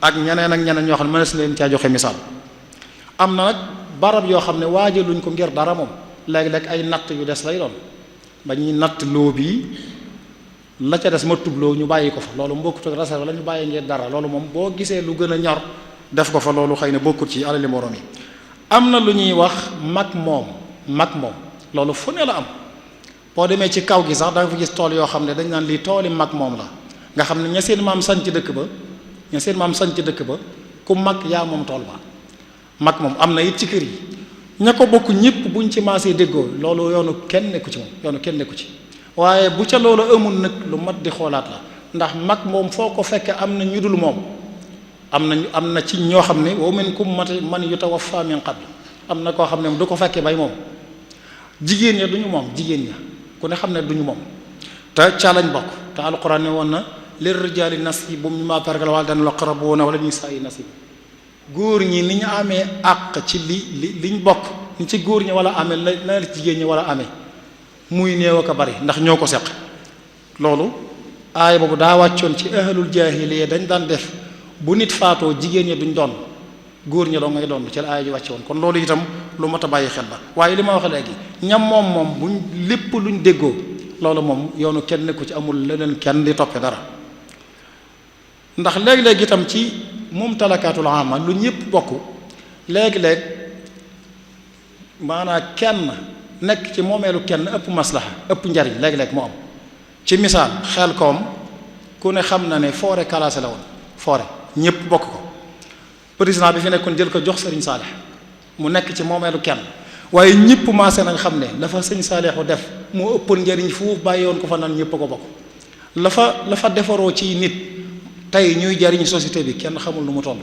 ak ñeneen ñoo xam ne mënees na leen caa joxe misaal. am na nag barab yoo xam ne waajaluñ ko ngir dara moom léeg-léeg ay natt yu des lay doon ba ñuy natt loo bii la ca des ma tubloo ñu bàyyi ko fa loolu mbokkut ak réserve la ñu bàyyi ngir dara loolu moom boo gisee lu gën a ñor def ko fa loolu xëy na bokkut ci alali moroom yi. am na lu ñuy wax mag moom loolu fu ne la am. boo demee ci kaw gi sax da nga fa gis tool yoo xam ne dañ naan lii tooli mag moom la nga xam ne ña seen maam sanc dëkk ba ku mag yaa moom tool ba mag moom am na it ci kër yi ña ko bokk ñëpp buñ ci maasee déggoo loolu yoonu kenn nekku ci waaye bu ca loolu amul nag lu mat di xoolaat la ndax mag moom foo ko fekke am na ñu dul moom am na ci ñoo xam ne wa minkum man yutawaffa min qabl am na koo xam ne du ko fekke bay moom jigéen ña duñu moom ku ne xam ne duñu moom te ca lañ bokk te alquran ne woon na lir rijaali nasibum mimma taraka al aqrabuuna wala nisaa'i nasib góor ñi ni ñu amee àq ci liñ bokk ni ci góor ñi wala amee la jigéen ñi wala amee muy néew ak a bari ndax ñoo ko seq. loolu aaya boobu daa wàccoon ci ahlul jaahiliya dañ daan def bu nit faatoo jigéen ñi duñ doon góor ñi doo ngay doon ci la aaya ji wàcce woon kon loolu itam lu mat a bàyyi xel la. waaye li ma wax léegi ñam moom buñ lépp luñ déggoo loolu moom yoonu kenn ku ci amul leneen kenn di toppe dara ndax léeg-léeg itam ci mumtalakaatul aama lu ñëpp bokk léeg-léeg maanaam kenn nekk ci moomeelu kenn ëpp maslaha ëpp njariñ léeg-léeg mu am. ci misaal xel koom ku ne xam na ne forêt classée la woon forêt ñëpp bokk ko président bi fi nekkoon jël ko jox sëriñ Saalix mu nekk ci moomeelu kenn waaye ñëpp maase nañ xam ne la fa sëñ Saalixu def moo ëppoon njariñ fuuf bàyyi woon ko fa nan ñëpp ko bokk la fa defaroo ci nit tey ñuy jariñ société bi kenn xamul nu mu toll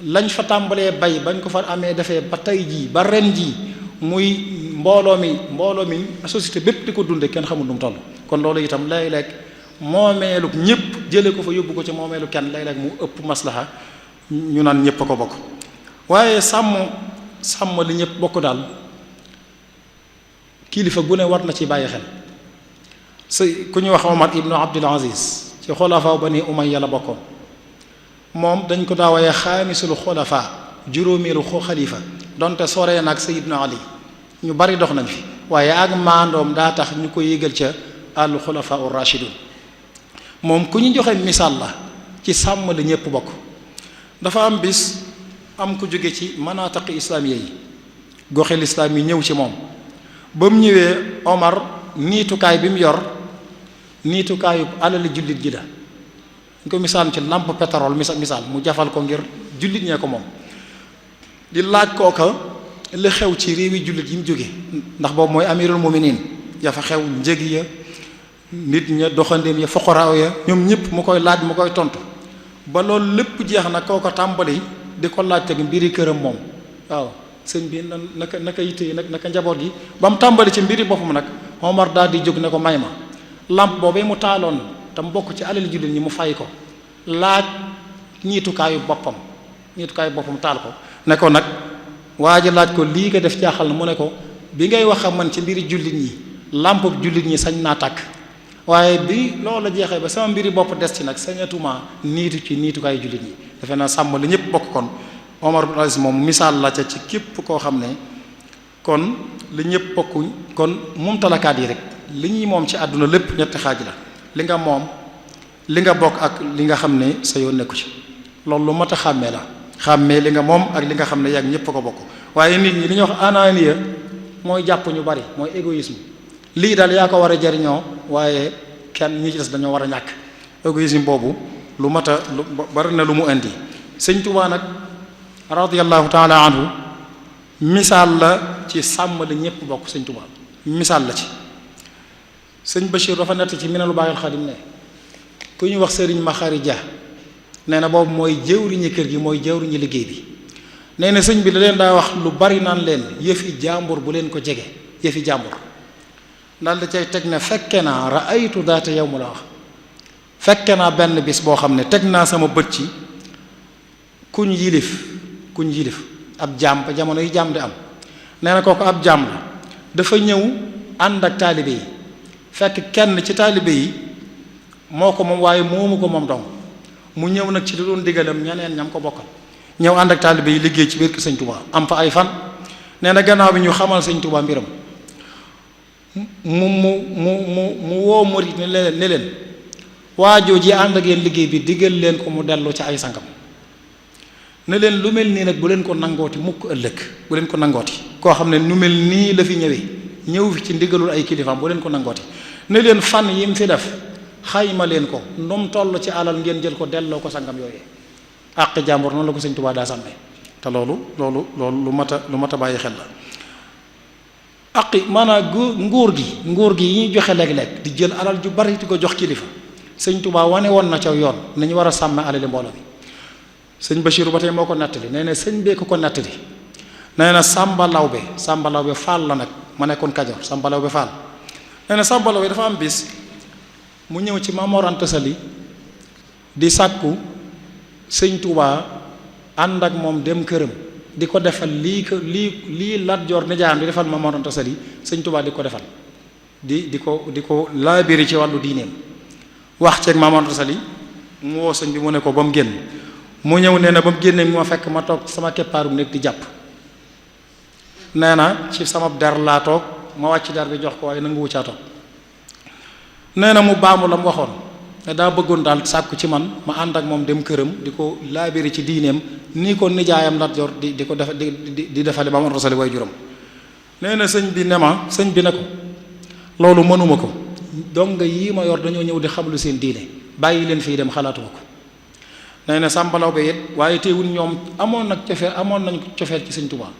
lañ fa tàmbalee bay bañ ko fa amee defee ba tey jii ba ren jii muy mbooloo mi société bépp di ko dunde kenn xamul nu mu toll. kon loolu itam léeg-léeg moomeelu ñëpp jële ko fa yóbbu ko ci moomeelu kenn léeg-léeg mu ëpp maslaha ñu naan ñëpp a ko bokk. waaye sàmm li ñëpp bokk daal kilifa gu ne war na ci bàyyi xel ku ñuy wax Omar ibnu Abdul Aziz ci xulafaa Bani Umayya la bokkoon. moom dañ ko daawayee xaamisul xulafa juróomeelu xalifa donte soree nag Sayyidna Ali ñu bari dox nañ fi waaye ak maandoom daa tax ñu ko yégal ca àllu xulafa ur rashidun. moom ku ñu joxe misaal la ci sàmm li ñëpp bokk. dafa am bis am ku jóge ci manataqi islaamiya yi goxi lislaam yi ñëw ci moom ba mu ñëwee Omar niitukaay bi mu yor niitukaayu alali jullit ji la ñu ko misaal ci lampe pétrole misaal mu jafal ko ngir jullit ñee ko moom di laaj kooka li xew ci réewi jullit yi mu jóge ndax boobu mooy amirul muminin ya fa xew njëg ya nit ña doxandéem ya foqoraaw ya ñoom ñëpp mu koy laaj mu koy tontu ba loolu lépp jeex na kooko tàmbali di ko laaj teg mbiri këram moom waaw sëñ bi naka yitte naka njaboot gi ba mu tàmbali ci mbiri boppam nag Omar daal di jóg ne ko may ma lampe boobee mu taaloon te mu bokk ci alal jullit ñi mu fay ko laaj ñiitukaayu boppam taal ko ne ko nag waa ji laaj ko lii nga def jaaxal na mu ne ko bi ngay wax man ci mbiri jullit ñi lampe jullit ñi sañ naa tàkk waaye bi loolu jeexee ba sama mbiri bopp des ci nag sañatuma niitu ci niitukaayu jullit ñi defe naa sàmm li ñëpp bokk kon Omar ibn Aziz moom misaal la ca ci képp koo xam ne kon li ñëpp bokkuñ kon mumtalakaat yi rek li ñuy moom ci àdduna lépp ñetti xaaj la li nga moom li nga bokk ak li nga xam ne sa yoon nekku ci loolu lu mat a xàmmee la xàmmee li nga moom ak li nga xam ne yàgg ñëpp a ko bokk waaye nit ñi li ñuy wax ananiya mooy jàpp ñu bari mooy égoïsme lii daal yaa ko war a jariñoo waaye kenn ñi ci des dañoo war a ñàkk égoïsme boobu lu mat a lu bari na lu mu indi sëñ Tuubaa nag radiyallahu taala anhu misaal la ci sàmm li ñëpp bokk sëñ Tuubaa misaal la ci sëñ Bachir dafa nett ci Minanul Baaqil Xadim ne ku ñu wax sëriñ Maxari Dia nee na boobu mooy jëwriñi kër gi mooy jëwriñi liggéey bi nee na sëñ bi da leen daa wax lu bari naan leen yëfi jàmbur bu leen ko jege yëfi jàmbur daal da cay teg ne fekke naa raaytu daata yow mu la wax fekke naa benn bis boo xam ne teg naa sama bët ci kuñ yilif ab jaam ba jamono yi jaam di am nee na kooku ab jaam la dafa ñëw ànd ak taalibe yi fekk kenn ci taalibe yi moo ko moom waaye moomu ko moom dong mu ñëw nag ci li doon digalam ñeneen ñam ko bokkal ñëw ànd ak taalibe yi liggéey ci biir kër sëñ Tuubaa am fa ay fan nee na gannaaw bi ñu xamal sëñ Tuubaa mbiram mu woo murit ne leen waajoo ji ànd ak yéen liggéey bi digal leen ko mu dellu ci ay sangam ne leen lu mel nii nag bu leen ko nangooti mukk ëllëg bu leen ko nangooti koo xam ne nu mel nii la fi ñëw fi ci ndigalul ay kilifaam bu leen ko nangooti ne leen fan yi mu fi def xayma leen ko ndum toll ci alal ngeen jël ko delloo ko sangam yooyee àq jàmbur noonu la ko sëñ Tuubaa daa sàmme te loolu lu mat a bàyyi xel la aqi maanaam nguur gi yi ñuy joxe léeg-léeg di jël alal ju bari di ko jox kilifa sëñ Tuubaa wane woon na ca yoon nañu war a sàmme alali mbooloo bi sëñ Bachir ba tey moo ko nettali nee na sëñ bee ko nettali nee na Sàmba Lawbe Faal la nag ma nekkoon Kajoor Sàmba Lawbe Faal nee na Sàmba Lawbe dafa am bis mu ñëw ci Maam Mor Anta Sali di sàkku sëñ Tuubaa ànd ak moom dem këram di ko defal lii Lat Joor nijaayam di defal Maam Mor Anta Sali sëñ Tuubaa di ko defal di ko laabiri ci wàllu diineem wax ceeg Maam Mor Anta Sali mu woo sëñ bi mu ne ko ba mu génn mu ñëw nee na ba mu génnee mu ma fekk ma toog sama keppaaru nekk di jàpp nee na ci sama der laa toog ma wàcc der bi jox ko waaye nangu wuccaa toog nee na mu baamu la mu waxoon ne daa bëggoon daal sàkku ci man ma ànd ak moom dem këram di ko laabiri ci diineem nii ko nijaayam Lat Joor di ko def di defale ba mu rosali way juróom nee na sëñ bi ne ko loolu mënuma ko donc yii ma yor dañoo ñëw di xamlu seen diine bàyyi leen fii dem xalaatuma ko nee na Sàmba Lawbe it waaye teewul ñoom amoon nañ cofeel ci sëñ Tuubaa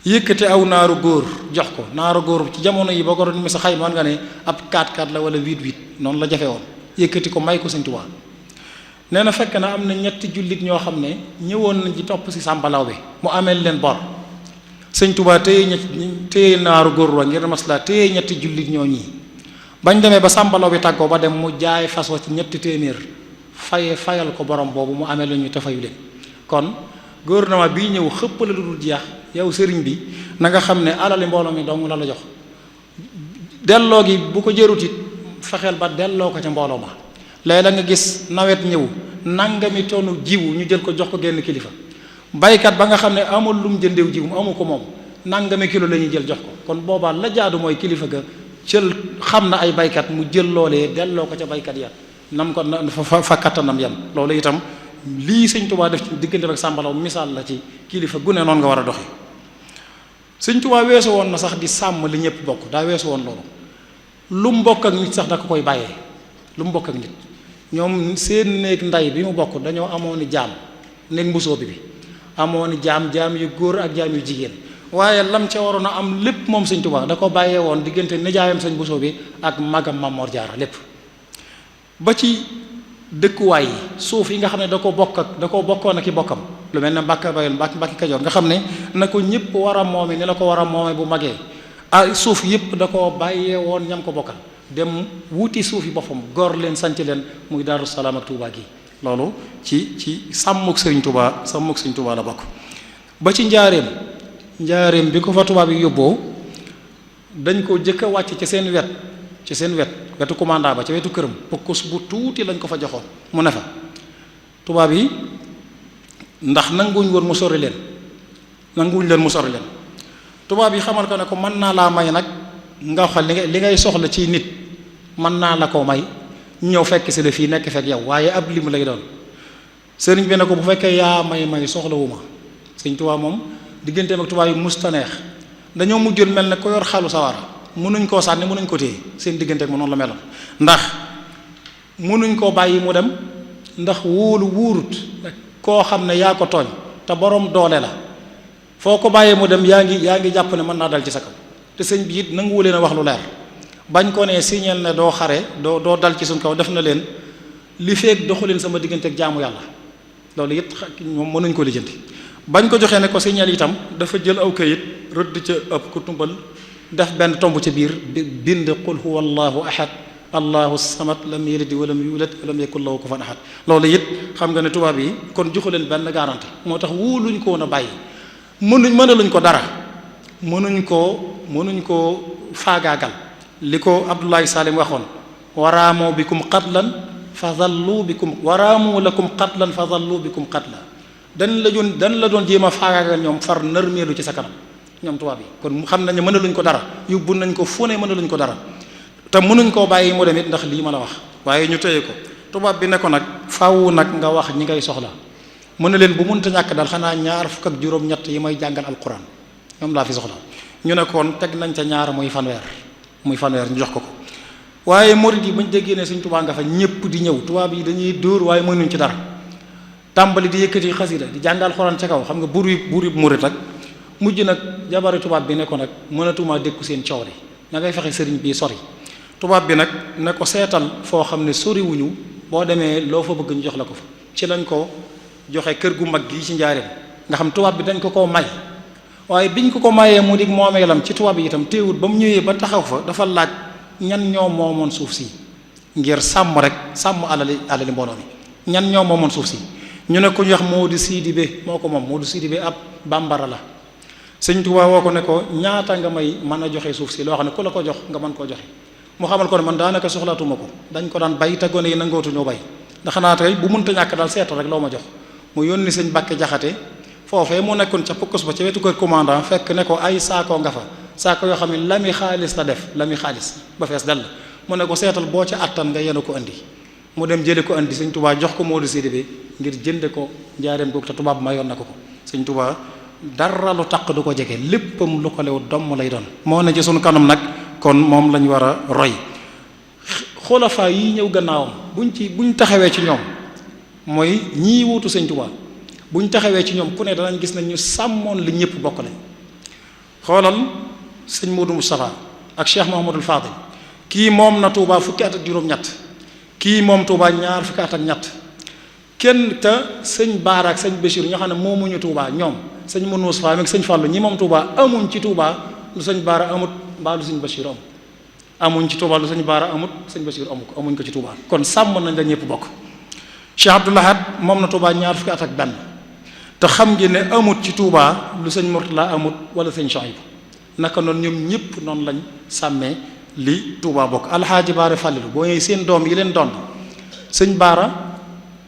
yëkkate aw naaru góor jox ko naaru góor ci jamono yi boo ko doon mi sa xayma nga ne ab 4x4 la wala 8x8 noonu la jafe woon yëkkati ko may ko sëñ Tuubaa nee na fekk na am na ñetti jullit ñoo xam ne ñëwoon nañ ci topp si sàmbalaw bi mu ameel leen bor sëñ Tuubaa téye naaru góor wa ngir masla téye ñetti jullit ñoo ñii bañ demee ba sàmbalaw bi tàggoo ba dem mu jaay fas wa ci ñetti téeméer fayal ko borom boobu mu amee la ñu te fayu leen kon gouvernement bii ñëw xëpp la lu dul jeex yow sëriñ bi na nga xam ne alali mbooloo mi dong la la jox delloo gi bu ko jërut it fexeel ba delloo ko ca mbooloo ma léegi la nga gis nawet ñëw nangami tonu jiwu ñu jël ko jox ko genn kilifa baykat ba nga xam ne amul lu mu jëndeew jiwu amu ko moom nangami kilo la ñuy jël jox ko kon boobaa la jaadu mooy kilifa ga jël xam na ay baykat mu jël loolee delloo ko ca baykat ya nam ko fa kattanam yam loolu itam lii sëñ Tuubaa def ci diggante ak sàmbalaw misaal la ci kilifa gu ne noonu nga war a doxe sëñ Tuubaa weesu woon na sax di sàmm li ñëpp bokk daa weesu woon loolu lu mu bokk ak nit sax da ko koy bàyyee lu mu bokk ak nit ñoom seen néeg nday bi mu bokk dañoo amoon i jaam néeg mbusoo bi amoon i jaam yu góor ak jaam yu jigéen waaye lam ca waroon a am lépp moom sëñ Tuubaa da ko bàyyee woon diggante nijaayam sëñ mbusoo bi ak magam Mamor Jaara lépp ba ci dëkkuwaay yi suuf yi nga xam ne da ko bokkoon ak i bokkam lu mel ne Mbàkke Bayoon Mbàkke Kajoor nga xam ne na ko ñëpp war a moome ni la ko war a moome bu magee suuf yëpp da ko bàyyee woon ñam ko bokkal dem wuti suuf yi boppam gor leen sanc leen muy Daaru Salaam ak Tuubaa gi loolu ci sàmmuk Sëriñ Tuubaa la bokk ba ci njaareem bi ko fa tubaab yi yóbboo dañ ko jëkk a wàcc ci seen wet wetu commandant ba ca wetu këram pokkus bu tuuti lañ ko fa joxoon mu ne fa tubaab yi ndax nanguwuñ mu sori leen tubaab yi xamal ko ne ko mën naa laa may nag nga waxal li ngay soxla ci nit mën naa la ko may ñëw fekk si la fii nekk fekk yow waaye ab lim lay doon sëriñ bi ne ko bu fekkee yaa may soxlawuma sëñ Tuubaa moom digganteem ak tubaab yi mustaneex dañoo mujjoon mel ne ko yor xalu sawara mënuñ koo sànni mënuñ ko téye seen diggante ak mu noonu la meloon ndax mënuñ koo bàyyi mu dem ndax wuurut koo xam ne yaa ko tooñ te borom doole la foo ko bàyyee mu dem yaa ngi jàpp ne mën naa dal ci sa kaw te sëñ bi it nanguwu leen a wax lu leer bañ ko ne signal ne doo xare doo dal ci suñ kaw def na leen li feek doxu leen sama diggante ak jaamu yàlla loolu it moom mënuñ ko lijjanti bañ ko joxee ne ko signal itam dafa jël aw kayit rëdd ca ëpp ko tumbal def benn tomb ca biir bind qul huwa allahu ahad allahu samad lam yalid walam yulad walam yakul lahu kufuwan ahad loolu it xam nga ne tubaab yi kon joxu leen benn garanti moo tax wóoluñ ko woon a bàyyi mënaluñ ko dara mënuñ koo faagaagal li ko Abdullahi Salim waxoon waraamu bikum qatlan fa zallu bikum waraamu lakum qatlan fa zallu bikum qatla dañ la doon jéem a faagaagal ñoom far nërmeelu ci sa kanam ñoom tubaab yi kon xam nañ ne mënaluñ ko dara yóbbu nañ ko fu ne mënaluñ ko dara te mënuñ koo bàyyi mu dem it ndax lii ma la wax waaye ñu téye ko tubaab bi ne ko nag faaw nag nga wax ñi ngay soxla mën na leen bu mënta ñàkk daal xanaa 26 yi may jàngal alquran ñoom laa fi soxla ñu ne kon teg nañ ca ñaar muy fanweer ñu jox ko waaye murid yi bañ déggee ne Sëñ Tuubaa nga fa ñëpp di ñëw tubaab yi dañuy dóor waaye mënuñ ci dara tàmbali di yëkkati xasida di jàngal alquran ca kaw xam nga buur yi murid ak mujj nag jabari tubaab bi ne ko nag mënatumaa dékku seen coow li na ngay fexe sëriñ bi sori tubaab bi nag ne ko seetal foo xam ne soriwuñu boo demee loo fa bëgg ñu jox la ko fa ci lañ ko joxe kër gu mag gi ci njaareem nga xam tubaab bi dañ ko koo may waaye biñ ko mayee mu dig moomeelam ci tubaab yi itam téewut ba mu ñëwee ba taxaw fa dafa laaj ñan ñoo moomoon suuf si ngir sàmm alali mbooloo mi ñan ñoo moomoon suuf si ñu ne ko ñu wax Moodu Sidibé moo ko moom Moodu Sidibé ab bambara la Sëñ Tuubaa woo ko ne ko ñaata nga may mën a joxe suuf si loo xam ne ku la ko jox nga mën koo joxe mu xamal ko ne man daanaka soxlaatuma ko dañ ko daan bay te gone yi nangootuñoo bay ndax xanaa tey bu munta ñàkk daal seetal rek loo ma jox mu yónni Sëñ Mbàkke Jaxate foofee mu nekkoon ca pukkus ba ca wetu kër commandant fekk ne ko ay saako nga fa saako yoo xam ne lami xaalis la def lami xaalis ba fees dell mu ne ko seetal boo ca attan nga yenu ko andi mu dem jëli ko andi Sëñ Tuubaa jox ko Moodu Sidibé ngir jënde ko njaareem googu te tubaab mayoon na ko Sëñ Tuubaa dara lu taq du ko jege léppam lu ko lew domm lay doon moo ne ci sunu kanam nag kon moom lañ war a roy xulafaa yi ñëw gannaawam buñ taxawee ci ñoom mooy ñii wuutu Sëñ Tuubaa buñ taxawee ci ñoom ku ne danañ gis ne ñu sàmmoon li ñëpp bokk lañ xoolal sëñ Modou Moustapha ak Cheikh Mouhamadul Fadil kii moom na Touba fukki at ak juróom-ñett kii moom Touba ñaar fukki at ak ñett kenn te sëñ Baara ak sëñ Bachir ñoo xam ne moomuñu Touba ñoom sëñ Moussa Fall ak sëñ Fallou ñi moom Touba amuñ ci Touba lu sëñ Baara amut mbaa lu sëñ Bachir amuñ ci Touba lu sëñ Baara amut sëñ Bachir amuñ ko ci Touba kon sàmm nañ la ñëpp bokk. Cheikh Abdoul Ahad moom na Touba ñaar fukki at ak benn te xam ngeen ne amut ci Touba lu sëñ Mourtala amut wala sëñ Chouaib naka noonu ñoom ñëpp noonu lañ sàmmee li Touba bokk. Alxaaji Baara Fallilu boo ñëwee seen doom yi leen doon sëñ Baara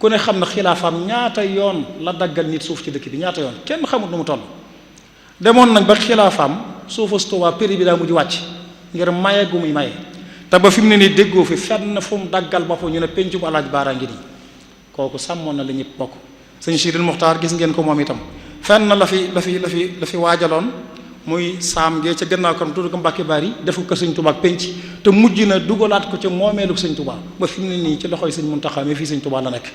ku ne xam na xilaafaam ñaata yoon la daggal nit suuf ci dëkk bi ñaata yoon kenn xamut nu mu toll. demoon nañ ba xilaafaam suufas Touba péri bi daa mujj wàcc ngir maye gu muy maye te ba fi mu ne nii déggoo fi fenn fu mu daggal boppam ñu ne pencum Alaaji Baara ngi nii kooku sàmmoon na la ñëpp bokk. sëñ Sidil Muxtaar gis ngeen ko moom itam fenn la fi waajaloon muy saam gee ca gannaaw kam tudd ko Mbàkke Bari defu ko sëñ Touba ak penc te mujj na dugalaat ko ca moomeelu sëñ Touba ba fi mu ne nii ci loxoy sëñ Muntaxa mi fii sëñ Touba la nekk.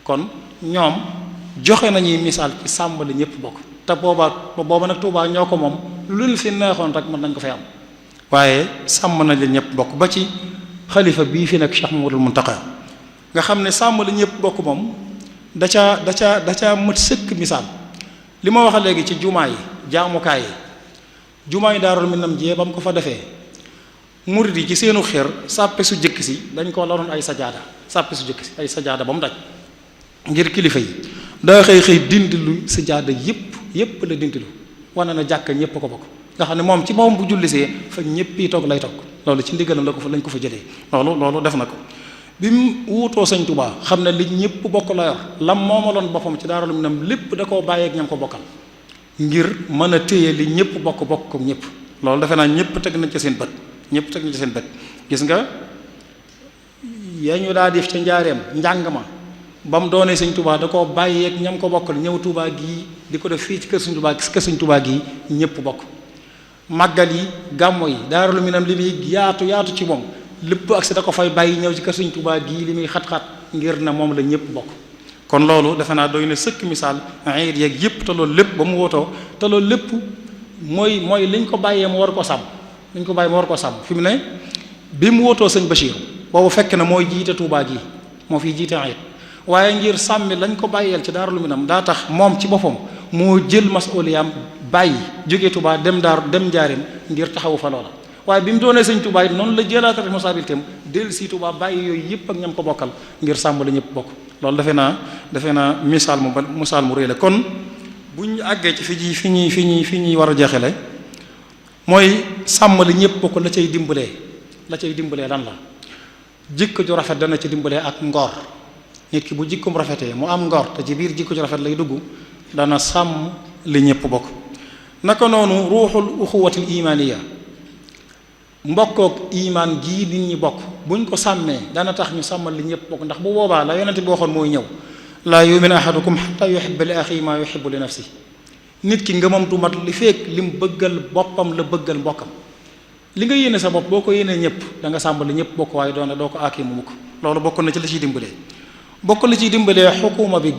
kon ñoom joxe nañuy misaal ci sàmm la ñëpp bokk te booba nag Touba ñoo ko moom lu fi neexoon rek mën nañ ko fay am waaye sàmm nañ la ñëpp bokk ba ci xalifa bii fi nekk Cheikh Mouhamadoul Mountakha nga xam ne sàmm la ñëpp bokk moom da caa mat sëkk misaal li ma wax léegi ci jumaa yi jaamukaay yi jumaa yi Daarul Minam jee ba mu ko fa defee murid yi ci seenu xër sàppe su jëkk si dañ ko loroon ay sajaada sàppe su jëkk si ay sajaada ba mu daj ngir kilifa yi daa xëy dindilu sajaada yépp la dindilu wane na jàkk ñépp ko bokk nga xam ne moom ci moom bu jullisee fa ñépp yi toog lay toog loolu ci ndigalam lañ ko fa jëlee loolu def na ko bi mu wuutoo sëñ Touba xam ne li ñëpp bokk la yor lam moomaloon boppam ci Daarul Minam lépp da koo bàyyeeg ñam ko bokkal ngir mën a téye li ñëpp bokk ko ñëpp loolu defe naa ñëpp teg nañ ci seen bët gis nga yaa ñu daa def ca njaareem njàng ma ba mu doonee sëñ Touba da koo bàyyeeg ñam ko bokkal ñëw Touba gii di ko def fii ci kër sëñ Touba gii ñëpp bokk màggal yi gàmmo yi Daarul Minam li muy yaatu ci moom lépp ak si da ko fay bàyyi ñëw ci kër sëñ Touba gii li muy xat-xat ngir na moom la ñëpp bokk kon loolu defe naa doy na sëkk misaal ayit yeeg yëpp te loolu lépp ba mu wootoo te loolu lépp mooy liñ ko bàyyee mu war ko sàmm fi mu ne bi mu wootoo sëñ Bachir boobu fekk na mooy jiite Touba gii moo fiy jiite ayit waaye ngir sàmmi lañ ko bàyyeel ci Daarul Minam daa tax moom ci boppam moo jël masuliyaam bàyyi jóge Touba dem njaareem ngir taxawu fa loola waaye bi mu doonee sëñ Touba it noonu la jëlaat responsabilité am dellu si Touba bàyyi yooyu yëpp ak ñam ko bokkal ngir sàmm la ñëpp bokk loolu defe naa misaal mu rëy la kon bu ñu àggee ci fi ñuy war a jeexale mooy sàmm la ñëpp bokk la cay dimbalee lan la jikko ju rafet dana ci dimbalee ak ngor nit ki bu jikkoom rafetee mu am ngor te ci biir jikko ju rafet lay dugg dana sàmm li ñëpp bokk naka noonu ruuxul uxuwatil imaniya mbokkook imaan gii nit ñi bokk buñ ko sàmmee dana tax ñu sàmmal li ñëpp bokk ndax bu boobaa la yonente bi waxoon mooy ñëw laa yu'minu ahadukum hatta yuhibba li axiihi maa yuhibbu li nafsi nit ki ngëmam du mat li fekk lim bëggal boppam la bëggal mbokkam li nga yéene sa bopp boo ko yéenee ñëpp da nga sàmmal li ñëpp bokk waaye doo ko aaki mu mukk loolu bokk na ci la ciy dimbalee xukuma bi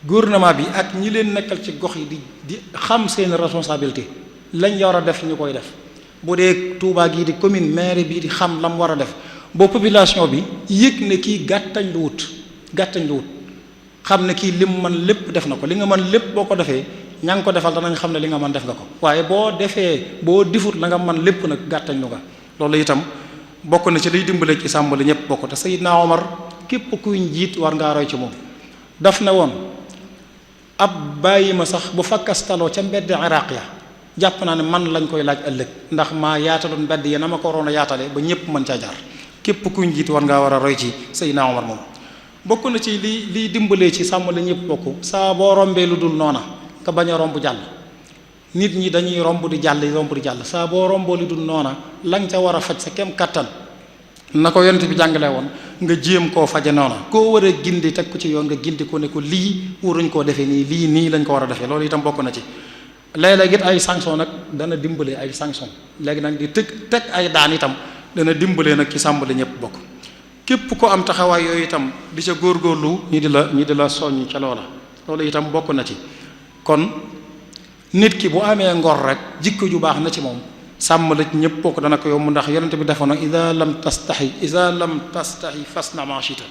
gouvernement bi ak ñi leen nekkal ci gox yi di xam seen responsabilité lañ war a def ñu koy def bu dee Touba gii di commune maire bii di xam lam war a def boo population bi yëg ne kii gàttañ lu wut xam ne kii lim man lépp def na ko li nga mën lépp boo ko defee ña ngi ko defal danañ xam ne li nga mën def nga ko waaye boo difut la nga mën lépp nag gàttañ lu nga loolu itam bokk na ci liy dimbale ci sàmm li ñëpp bokk te Seydina Omar képp kuy njiit war ngaa roy ci moom daf ne woon ab bàyyi ma sax bu fakkastaloo ca mbedd Iraq ya jàpp naa ne man lañ koy laaj ëllëg ndax maa yaataloon mbedd yi na ma ko waroon a yaatale ba ñëpp mën caa jaar képp kuy njiit war ngaa war a roy ci Seydina Omar moom bokk na ci liy dimbalee ci sàmm la ñëpp bokk saa boo rombee lu dul noona nga bañ a romb jàll nit ñi dañuy romb di jàll saa boo romboo lu dul noona la nga ca war a faj sa kem kattan na ko yonent bi jàngale woon nga jéem koo faje noona koo war a gindi teg ko ci yoon nga gindi ko ne ko lii waruñ koo defee nii lañ ko war a defee loolu itam bokk na ci léeg-léeg it ay sanction nag dana dimbalee ay sanction léegi nag di teg ay daan itam dana dimbalee nag ci sàmm la ñëpp bokk képp ko am taxawaay yooyu itam di ca góorgóorlu ñi di la soññ ca loola loolu itam bokk na ci kon nit ki bu amee ngor rek jikko ju baax na ci moom sàmm la ñëpp bokk dana ko yomb ndax yonente bi defoon na ida lam tastahi fasna ma shita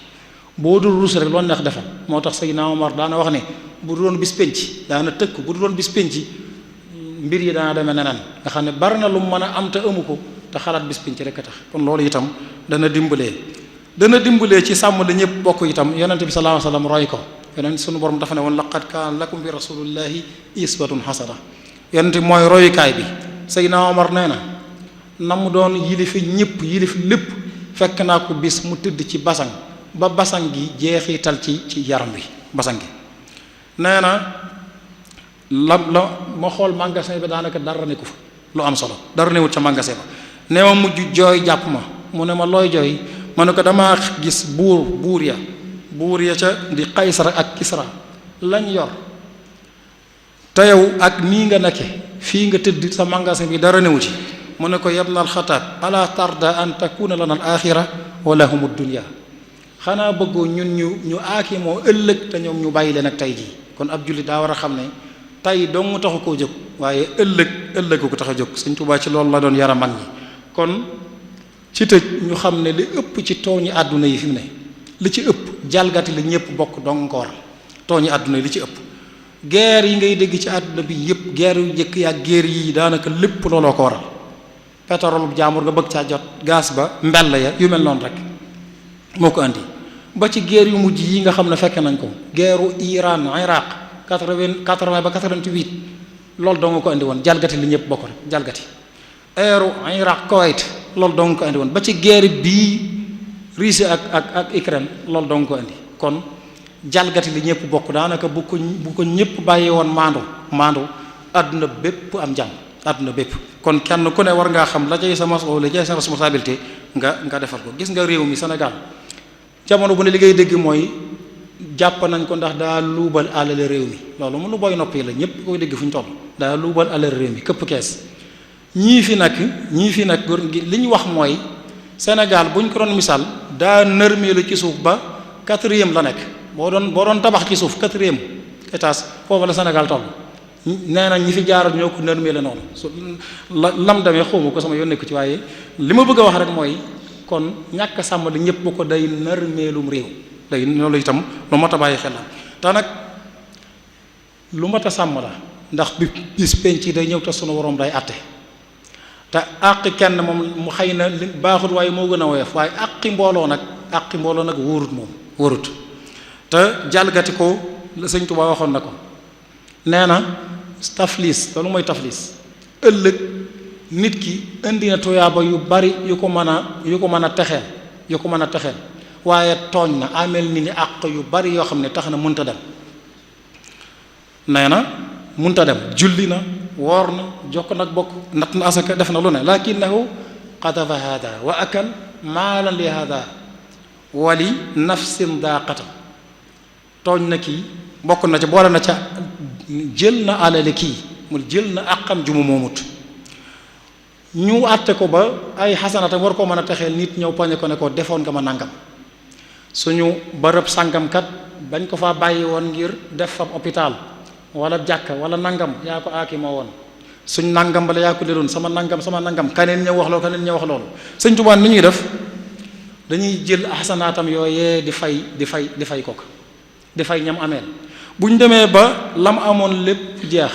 boo dul rus rek loolu neex defal. moo tax Seydina Omar daana wax ne bu du doon bis penc daana tëkk bu du doon bis penc mbir yi daana demee neneen nga xam ne bari na lu mu mën a am te amu ko te xalaat bis penc rek a tax. kon loolu itam dana dimbalee ci sàmm la ñëpp bokk itam yonente bi sallallahu alayhi wasallam roy ko. yonent sunu borom dafa ne woon laqad kaana lakum fi rasulillahi iswatun hasana yonente mooy royukaay bi. Seydina Omar nee na mu doon yilifi ñëpp yilif lépp fekk naa ko bis mu tëdd ci basang ba basang gi jeexital ci yaram wi basang gi. nee na la ma xool magasin bi daanaka dara nekku fa lu am solo dara newut ca magasin ba. nee ma mujj jooy jàpp ma mu ne ma looy jooy ma ne ko damaa gis buur ya ca di Qaysar ak Kisra lañ yor te yow ak nii nga nekke fii nga tëdd sa magasin bi dara newu ci. mu ne ko yabna alxataab ala tarda an takuna lana al axira wa lahum dunya xanaa bëggoo ñun ñu aaki moo ëllëg te ñoom ñu bàyyi leen ak tey jii. kon ab jullit daa war a xam ne tey dong taxu koo jóg waaye ëllëg ko tax a jóg. Sëñ Tuubaa ci loolu la doon yara mag ñi. kon ci tëj ñu xam ne li ëpp ci tooñi àdduna yi fi mu ne li ci ëpp jalgati la ñëpp bokk dong ko waral tooñi àdduna yi li ci ëpp. guerre yi ngay dégg ci àdduna bi yëpp guerre yu njëkk ak guerre yi daanaka lépp looloo ko waral. pétrole bu jaamur nga bëgg caa jot gaz ba mbell ya yu mel noonu rek moo ko andi ba ci guerre yu mujj yi nga xam ne fekk nañ ko guerru Iran Iraq 80 ba 88 loolu doo nga ko andi woon jalgati li ñëpp bokk rek jalgati. eeru Iraq Koweït loolu doo nga ko andi woon ba ci guerre bii Russie ak Ukraine loolu doo nga ko andi. kon jalgati li ñëpp bokk daanaka bu ko ñëpp bàyyi woon maandu àdduna bépp am jàmm àdduna bépp. kon kenn ku ne war ngaa xam la cay sa mas'ul la cay sa responsabilité nga defal ko. gis nga réew mi Sénégal jamono bu ne li ngay dégg mooy jàpp nañ ko ndax daa luubal alal réew mi loolu mu lu boy noppi la ñëpp koy dégg fu ñu toll daa luubal alal réew mi këpp kees. ñii fi nag góor gi li ñu wax mooy Sénégal bu ñu ko doon misaal daa nërmeelu ci suuf ba 4e la nekk boo doon tabax ci suuf 4e étage foofu la Sénégal toll. nee na ñi fi jaaral ñoo ko nërmeele noonu lam demee xawma ko sama yoon nekku ci waaye li ma bëgg a wax rek mooy kon ñàkk sàmm li ñëpp bu ko day nërmeelum réew day loolu itam lu mat a bàyyi xel la. te nag lu mat a sàmm la ndax bi bis penc day ñëw te sunu worom day àtte te àqi kenn moom mu xëy na li baaxut waaye moo gën a woyof waaye àqi mbooloo nag wóorut te jalgati ko la Sëñ Tuubaa waxoon na ko. nee na taflis loolu mooy taflis ëllëg nit ki indi na tuyaaba yu bari yu ko mën a texeel waaye tooñ na amel ni ni àq yu bari yoo xam ne tax na munta dem. nee na munta dem julli na woor na jokk nag bokk natt na asaka def na lu ne lakinnahu qadafa hada wa akal maalan li hada wali nafsin daaqata tooñ na kii bokk na ca boole na ca jël na alale kii mu jël na àqam ju mu moomut ñu àtte ko ba ay xasanatam war koo mën a texeel nit ñëw poñe ko ne ko defoon nga ma nangam suñu bërëb sàngamkat bañ ko fa bàyyi woon ngir def fa hôpital wala jàkka wala nangam yaa ko aaki moo woon suñ nangam bala yaa ko leloon sama nangam kaneen ñëw wax loolu Sëñ Tuubaa ni ñuy def dañuy jël xasanaatam yooyee di fay kooka di fay ñam ameel bu ñu demee ba lam amoon lépp jeex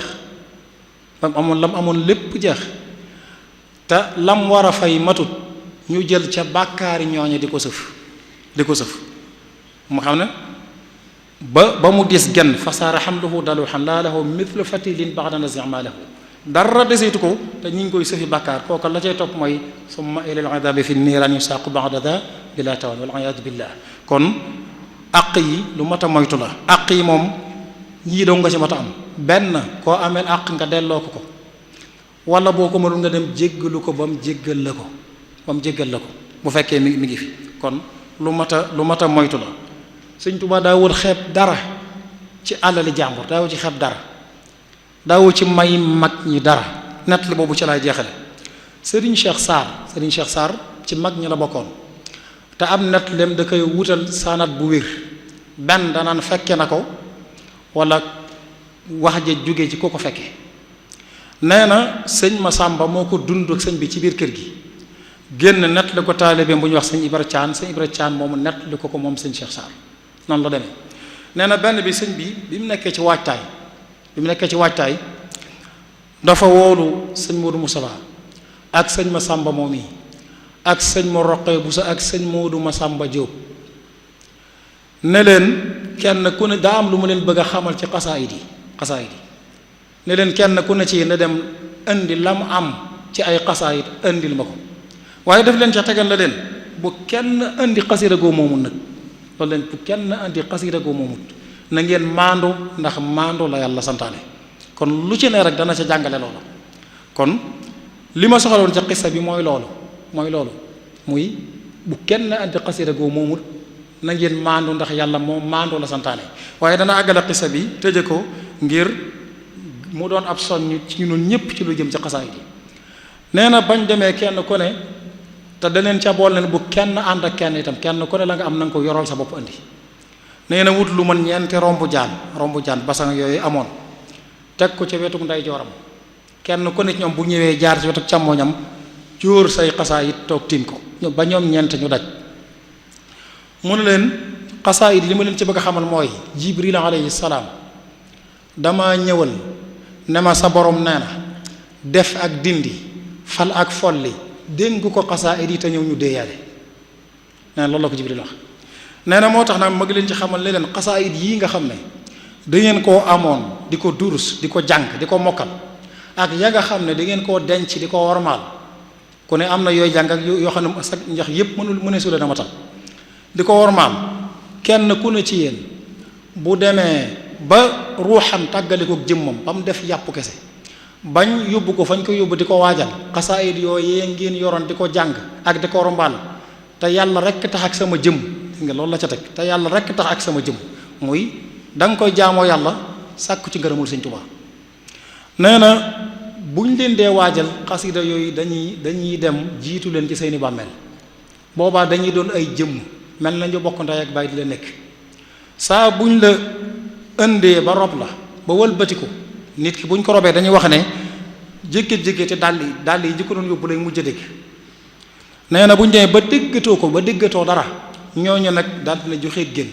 te lam war a fay matut ñu jël ca bàkkaari ñooñe di ko sëf mu xam ne ba mu gis genn fasaara hamluhu daluhan laa lahu mithlu fatilin ba'da naz'ama lahu dara deseetu ko te ñu ngi koy sëfi bàkkaar kooka la cay topp mooy summa ilal adabi fi niiraan yusaaqu ba'da daa bila tawan wal iyaadu billah. kon àq yi lu mat a moytu la. àq yi moom ñii doo nga ci mat a am benn koo ameel àq nga delloo ko wala boo ko mënul nga dem jéggalu ko ba mu jéggal la ko bu fekkee mi ngi fi. kon lu mat a moytu la. Sëñ Tuubaa daawul xeeb dara ci alali jàmbur daawul ci xeeb dara daawul ci may mag ñi dara. nett li boobu ci laay jeexale Serigne Cheikh Sarr ci mag ñi la bokkoon te am nett lem da koy wutal sanat bu wér benn danaan fekke na ko wala wax ja jóge ci ku ko fekke. nee na sëñ Masamba moo ko dund ak sëñ bi ci biir kër gi génn nett li ko taalibeem bu ñuy wax sëñ Ibra Thian moomu nett li ko moom sëñ Cheikh Sarr noonu la demee. nee na benn bi sëñ bi mu nekkee ci waajtaay dafa woolu sëñ Modou Moustapha ak sëñ Massamba moom yi ak sëñ ma Roqee Buso ak sëñ Modou Massamba Diop ne leen kenn ku ne daa am lu mu leen bëgg a xamal ci xasaayid yi ne leen kenn ku ne ci na dem indi lam am ci ay xasaayid indil ma ko waaye def leen ca tegal la leen bu kenn indi xasida goo moomut nag loolu leen bu kenn indi xasida goo moomut na ngeen maandu ndax maandu la yàlla santaane kon lu ci ne rek dana ca jàngale loolu kon li ma soxla woon ca xissa bi mooy loolu muy bu kenn indi xasida goo moomut na ngeen maandu ndax yàlla moom maandu la santaane waaye dana àggale xissa bi tëje ko ngir mu doon ab soññ ci ñun ñëpp ci lu jëm ci xasaay yi nee na bañ demee kenn ku ne te daneen ca bool leen bu kenn ànd ak kenn itam kenn ku ne la nga am na nga ko yoral sa bopp andi nee na wut lu man ñeenti rombu jaan basang yooyu amoon teg ko ca wetu ndeyjooram kenn ku ne ci ñoom bu ñëwee jaar ci wetu càmmoñam jóor say xasaayit toog tiim ko ba ñoom ñeent ñu daj mu ne leen xasaayit li ma leen ci bëgg a xamal mooy Jibril alayhi salaam dama ñëwal ne ma sa borom nee na def ak dindi fal ak folli dénk ko xasaayit yi te ñëw ñu déeyaale nee na loolu la ko Jibril wax nee na moo tax nag ma ngi leen ci xamal ne leen xasaayit yii nga xam ne dangeen koo amoon di ko durus di ko jàng di ko mokkal ak ya nga xam ne dangeen koo denc di ko wormaal ku ne am na yooy jàng ak yoo xam ne sax njax yépp mëne su leen a matal di ko wormaal kenn ku ne ci yéen bu demee ba ruuxam tàggalikook jëmmam ba mu def yàpp kese bañ yóbbu ko fañ ko yóbbu di ko waajal xasaayid yooyee ngeen yoroon di ko jàng ak di ko wormaal te yàlla rekk tax ak sama jëm nga loolu la ca teg te yàlla rekk tax ak sama jëm muy da nga koy jaamoo yàlla sàkku ci ngërëmul Sëñ Tuubaa nee na buñ leen dee waajal xasida yooyu dañuy dem jiitu leen ci seeni bàmmeel boobaa dañuy doon ay jëmm mel nañu bokk ndey ak baay di la nekk saa buñ la indee ba rob la ba wëlbati ko nit ki buñ ko robee dañuy wax ne jéggét te dàll yi jikko doon yóbbu lay mujj a dégg nee na buñ demee ba déggatoo ko ba déggatoo dara ñooñu nag daal dina joxe génn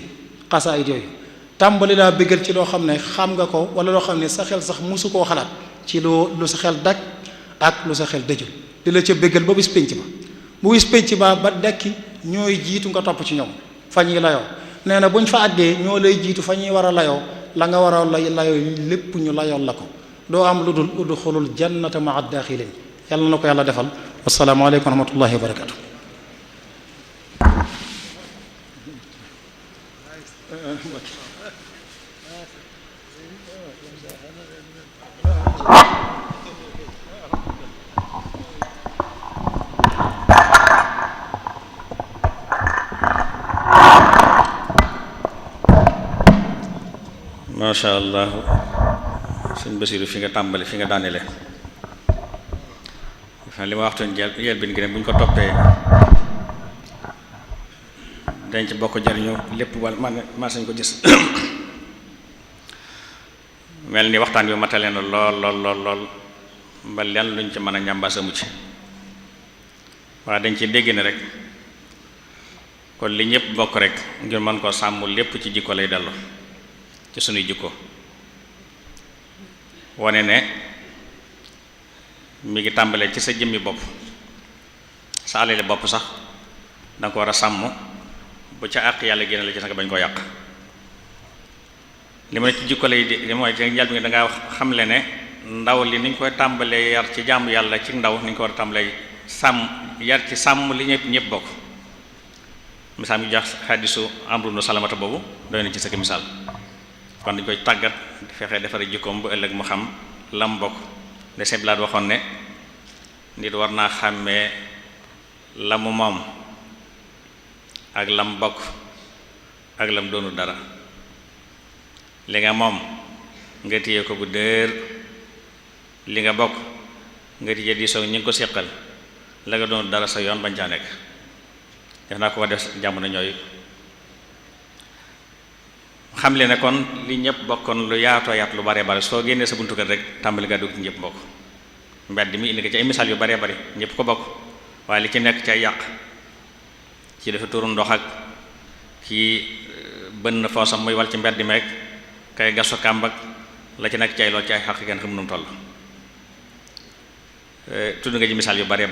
xasaayit yooyu tàmbali laa bëggal ci loo xam ne xam nga ko wala loo xam ne sa xel sax musu koo xalaat ci lu sa xel daj ak lu sa xel dëjul di la ca bëggal ba bis pénc ba bu bis pénc ba dekki ñooy jiitu nga topp ci ñoom fa ñuy layoo nee na buñ fa àggee ñoo lay jiitu fa ñuy war a layoo la nga war a layoo lépp ñu layool la ko doo am lu dul udxulul jannata maa daaxilin yàlla na ko yàlla defal wassalaamu aleykum wa rahmatullahi wa barakatu macha allah sëñ Basiru fi nga tàmbali fi nga daanele li ma waxtoon jël bin gi ne bu ñu ko toppee dañ ci bokk jariñu lépp wala man sañ ko gis mel ni waxtaan bi matale na lool ba lenn luñ ci mën a ñambaas amu ci waaye dañ ci dégg ne rek kon li ñëpp bokk rek ngir mën koo sàmm lépp ci jikko lay dellu ci sunuy jikko wane ne mi ngi tàmbalee ci sa jëmmi bopp sa alali bopp sax danga ko war a sàmm bu ca àq yàlla génne la ci nga bañ koo yàq li ma ne ci jikko lay li mooy ci njël bi nga dangaa xamle ne ndaw li ni ñu koy tàmbalee yar ci jaamu yàlla ci ndaw ni ñu ko war a tàmbalee sàmm yar ci sàmm li ñëpp bokk misaal mi jox xadisu Amru ibn Salamata boobu doy na ci sa misaal kon dañ koy tàggat fexe defare jikkoom bu ëllëg mu xam lam bokk de seblaat waxoon ne nit war naa xàmmee la mu moom ak lam bokk ak lam doonu dara li nga moom nga téye ko bu dër li nga bokk nga téye diisoo ñi ngi ko séqal la nga doonu dara sa yoon bañ caa nekk def naa ko def jamono ñooyu xam le ne kon li ñëpp bokkoon lu yaatoo yaat lu bare bare soo génnee sa buntu kër rek tàmbali nga dugg ci ñëpp bokk mbedd mi indi ko ci ay misaal yu bare bari ñëpp ko bokk waaye li ci nekk ci ay yàq ci dafa turu ndox ak kii bënn foosam muy wal ci mbedd meeg kay gasu kàmbak la ci nekk ci ay lool ci ay xaq kenn xam nu mu toll tudd nga ci misaal yu bare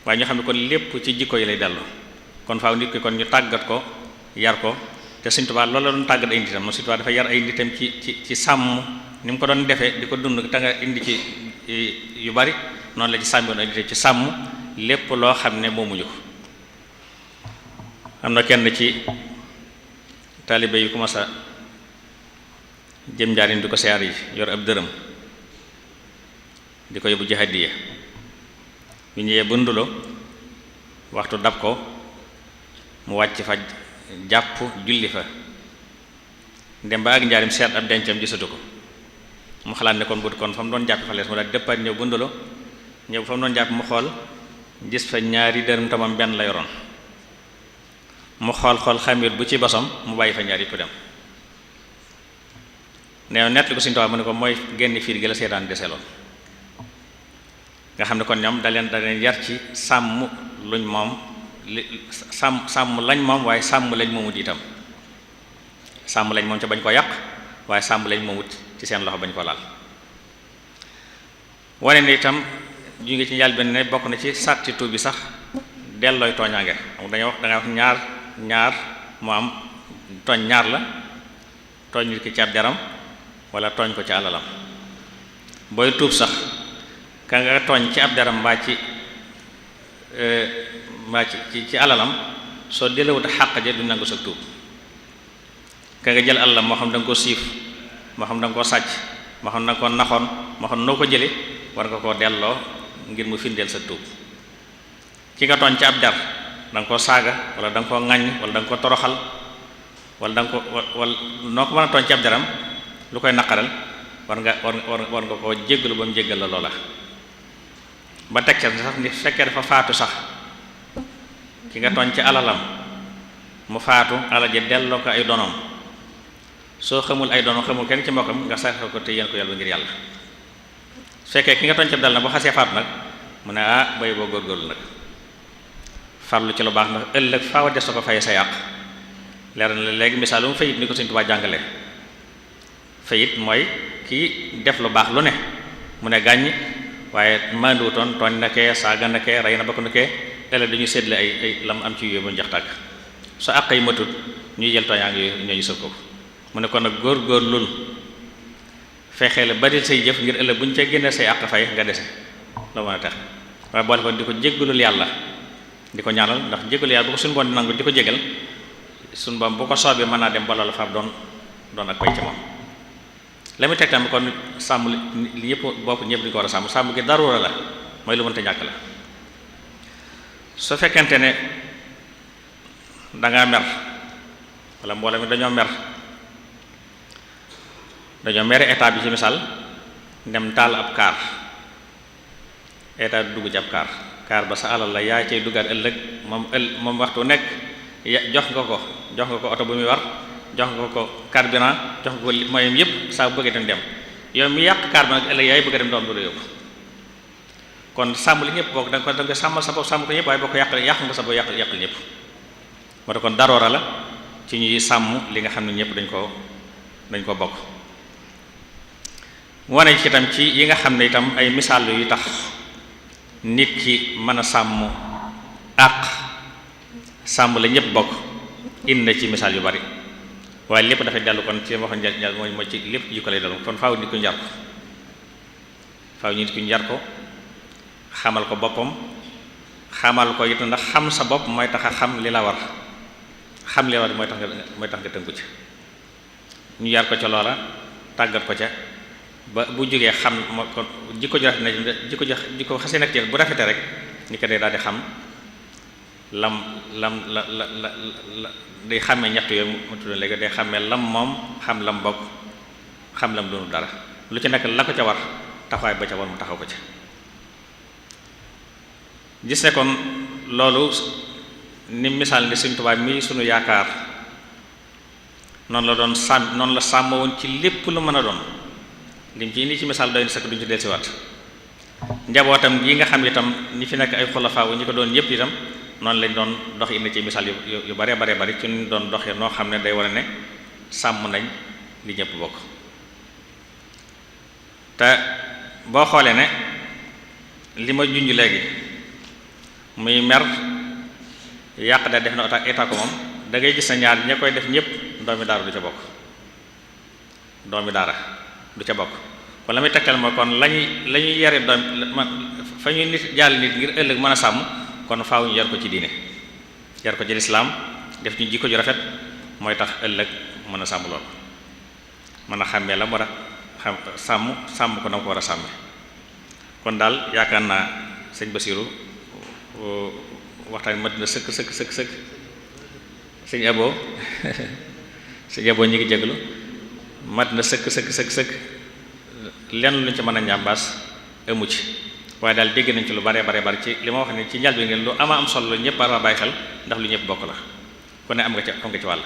waaye ñu xam ne kon lépp ci jikko yi lay dellu kon faaw nit ki kon ñu tàggat ko yar ko te Sëriñ Tuubaa loolu la doon tàggat ay nitam Sëriñ Tuubaa dafa yar ay nitam ci sàmm ni mu ko doon defee di ko dund te nga indi ci yu bari noonu la ci sàmmoon ay nitam ci sàmm lépp loo xam ne moomuñu ko am na kenn ci taalibe yu commencé jëm njaarim di ko seer yi yor ab dërëm di ko yóbbu ci hadiya bi ñëwee bundulo waxtu dab ko mu wàcc fa jàpp julli fa dem ba ak njaarim seet ab dencam gisatu ko mu xalaat ne kon bu kon fa mu doon jàpp fa lees mu daal dëppaat ñëw bundulo ñëw fa mu doon jàpp mu xool gis fa ñaari dërëm tamam benn la yoroon mu xool xamir bu ci bosam mu bàyyi fa ñaar yëpp dem nee nett li ko Sëriñ Tuubaa mu ne ko mooy génn fiir gi la seetaan deseloon nga xam ne kon ñoom da leen yar ci sàmm luñ moom sàmm lañ moom waaye sàmm lañ moomut itam sàmm lañ moom ca bañ ko yàq waaye sàmm lañ moomut ci seen loxo bañ ko laal wane ne itam ju ngi ci njàl benn ne bokk na ci sàtti tuub bi sax dellooy tooñaange dangay wax ñaar moo am tooñ ñaar la tooñ nit ki ci ab deram wala tooñ ko ci alalam booy tuub sax ka nga tooñ ci ab deram mbaa ci alalam soo delewut xàq ja du nangu sa tuub ka nga jël alalam moo xam da nga ko siif moo xam da nga ko sàcc moo xam da nga ko naxoon moo xam noo ko jële war nga koo delloo ngir mu firndeel sa tuub ki nga tooñ ci ab der da nga koo saaga wala da nga koo ŋaññ wala da nga ko toroxal wala da nga ko wala noo ko mën a tooñ ci ab deram lu koy naqaral war nga koo jéggalu ba mu jéggal la loola ba teg ca sax ni fekkee dafa faatu sax ki nga tooñ ci alalam mu faatu alal ji delloo ko ay donoom soo xamul ay donoom xamul kenn ci mbokkam nga sax ko te yéen ko yàlla ngir yàlla su fekkee ki nga tooñ ci dal na boo xasee faatu nag mu ne bay boo góorgóorlu nag farlu ci lu baax ndax ëllëg faaw des ko fay sa yàq leer na la léegi misaal mu fayit ni ko Sëriñ Tuubaa jàngale fayit mooy kii def lu baax lu ne mu ne gàññ waaye manduutoon tooñ na kee saaga na kee rey na bokk na kee ëllëg dañuy séddale ay lam am ci yooyu ba mu jax tàgg su àq yi matut ñuy jël tooñaa ngi ñooñu sël ko mu ne kon nag góor-góorlul fexee la bari say jëf ngir ëllëg bu ñu ca génnee say àq fay nga dese la mën a tax waaye boole ko di ko jéggalul yàlla di ko ñaanal ndax jéggalul yàlla bu ko suñu bon di nangu di ko jégal suñu bon bu ko soobee mën naa dem ba loolu far doon ak pay ci moom la muy teg tamit kon sàmm li ñëpp bopp ñëpp di ko war a sàmm gi daruura la mooy lu mënta ñàkk la su fekkente ne dangaa mer wala mbooloo mi dañoo mere état bi ci misaal dem taal ab kaar état dugg ci ab kaar ba sa alal la yaa cay duggaat ëllëg moom waxtu nekk jox nga ko oto bu muy war jox nga ko carburant jox nga ko moyens yëpp saa bu bëggee dem yow mi yàq kaar bi nag ëllëg yaay bëgg a dem doom du la yóbbu kon sàmm li ñëpp bokk da nga ko sàmmal sa bopp sàmm ko ñëpp waaye boo ko yàq nga sa bopp yàqal ñëpp moo tax kon daroora la ci ñuy sàmm li nga xam ne ñëpp dañ ko bokk wane ci itam ci yi nga xam ne itam ay misaal yu tax nit ki mën a sàmm àq sàmm la ñëpp bokk indi na ci misaal yu bari waaye lépp dafay dellu kon ci waxoon njariñ mooy ci lépp yu ko lay dellu kon faaw nit ku njar ko xamal ko boppam xamal ko it ndax xam sa bopp mooy tax a xam li la war xam li la war mooy tax nga tënku ci ñu yar ko ca loola tàggat ko ca ba bu jógee xam moo ko jikko ju rafet na jikko xasee nag bu rafetee rek ni ko day daal di xam lam la day xàmmee ñett yooyu mu tudd léegi day xàmmee lam moom xam lam bokk xam lam doonu dara lu ci nekk la ko ca war taxawaay ba ca war mu taxaw ko ca gis ne kon loolu ni misaal ni Sëriñ Tuubaa mii sunu yaakaar noonu la sàmm woon ci lépp lu mën a doon lim ci indi ci misaal doy na sakk duñ ci dellusiwaat njabootam gi nga xam itam ñi fi nekk ay xulafaa wu ñi ko doon yépp itam noonu lañ doon dox indi ci misaal yu bare bare bari ci ñu doon doxee noo xam ne day wane ne sàmm nañ li ñëpp bokk. te boo xoolee ne li ma junj léegi muy mer yàq da def na état ko moom da ngay gis na ñaar ña koy def ñëpp doomi daara du ca bokk doomi daara du ca bokk kon la muy tegtal mooy kon lañuy yare doom fa ñuy nit jàll nit ngir ëllëg mën a sàmm kon faaw ñu yar ko ci diine yar ko ci lislaam def ñu jikko ju rafet mooy tax ëllëg mën a sàmm lool mën a xàmmee la mu war a xam sàmm ko na ko war a sàmme kon daal yaakaar naa sëñ Basiru waxtaan mat na sëkk sëñ Abo sëñ Abo ñi ngi jéglu mat na sëkk lenn luñ ci mën a ñambaas amu ci waaye daal dégg nañ ci lu bare ci li ma wax ne ci njal bi ngeen lu ama am solo ñëpp war a bàyyi xel ndax lu ñëpp bokk la ku ne am nga ci wàll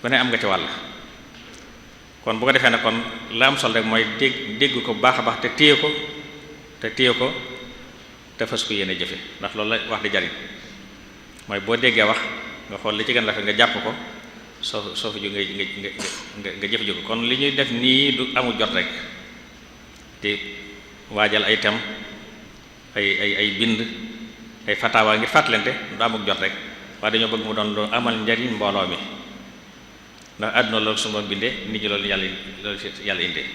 ku ne am nga ci wàll kon bu ko defee ne kon la am solo rek mooy dégg ko bu baax a baax te téye ko te fas ko yéene jëfe ndax loolu la wax di jariñ mooy boo déggee wax nga xool li ci gën a rafet nga jàpp ko soo fi ju nga jëf ko kon li ñuy def nii du amul jot rek di waajal ay tem ay bind ay fatawa ngir fàttalante du amul jot rek waaye dañoo bëgg mu doon lu amal njariñ mbooloo mi ndax àdduna loolu su ma bindee nit ñi loolu yàlla indee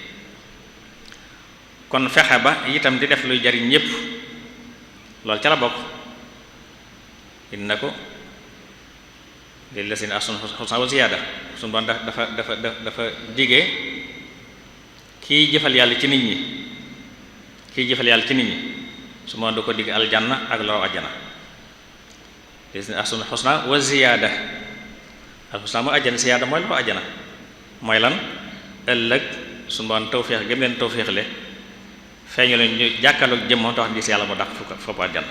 kon fexe ba itam di def luy jariñ ñépp loolu ca la bokk indi na ko lillazina ahsanu husna wa ziyaada suñu doon dafa digee kiy jëfal yàlla ci nit ñi su ma du ko digg aljanna ak loo ajjana lillazina ahsanu husna wa ziyaada al husna mooy ajjana ziyaada mooy loo ajjana mooy lan ëllëg suñu doon tawféex gëm leen tawféexle feeñu leen ñu jàkkaarloog jëmm tax gis yàlla mu dàq fopp ajjana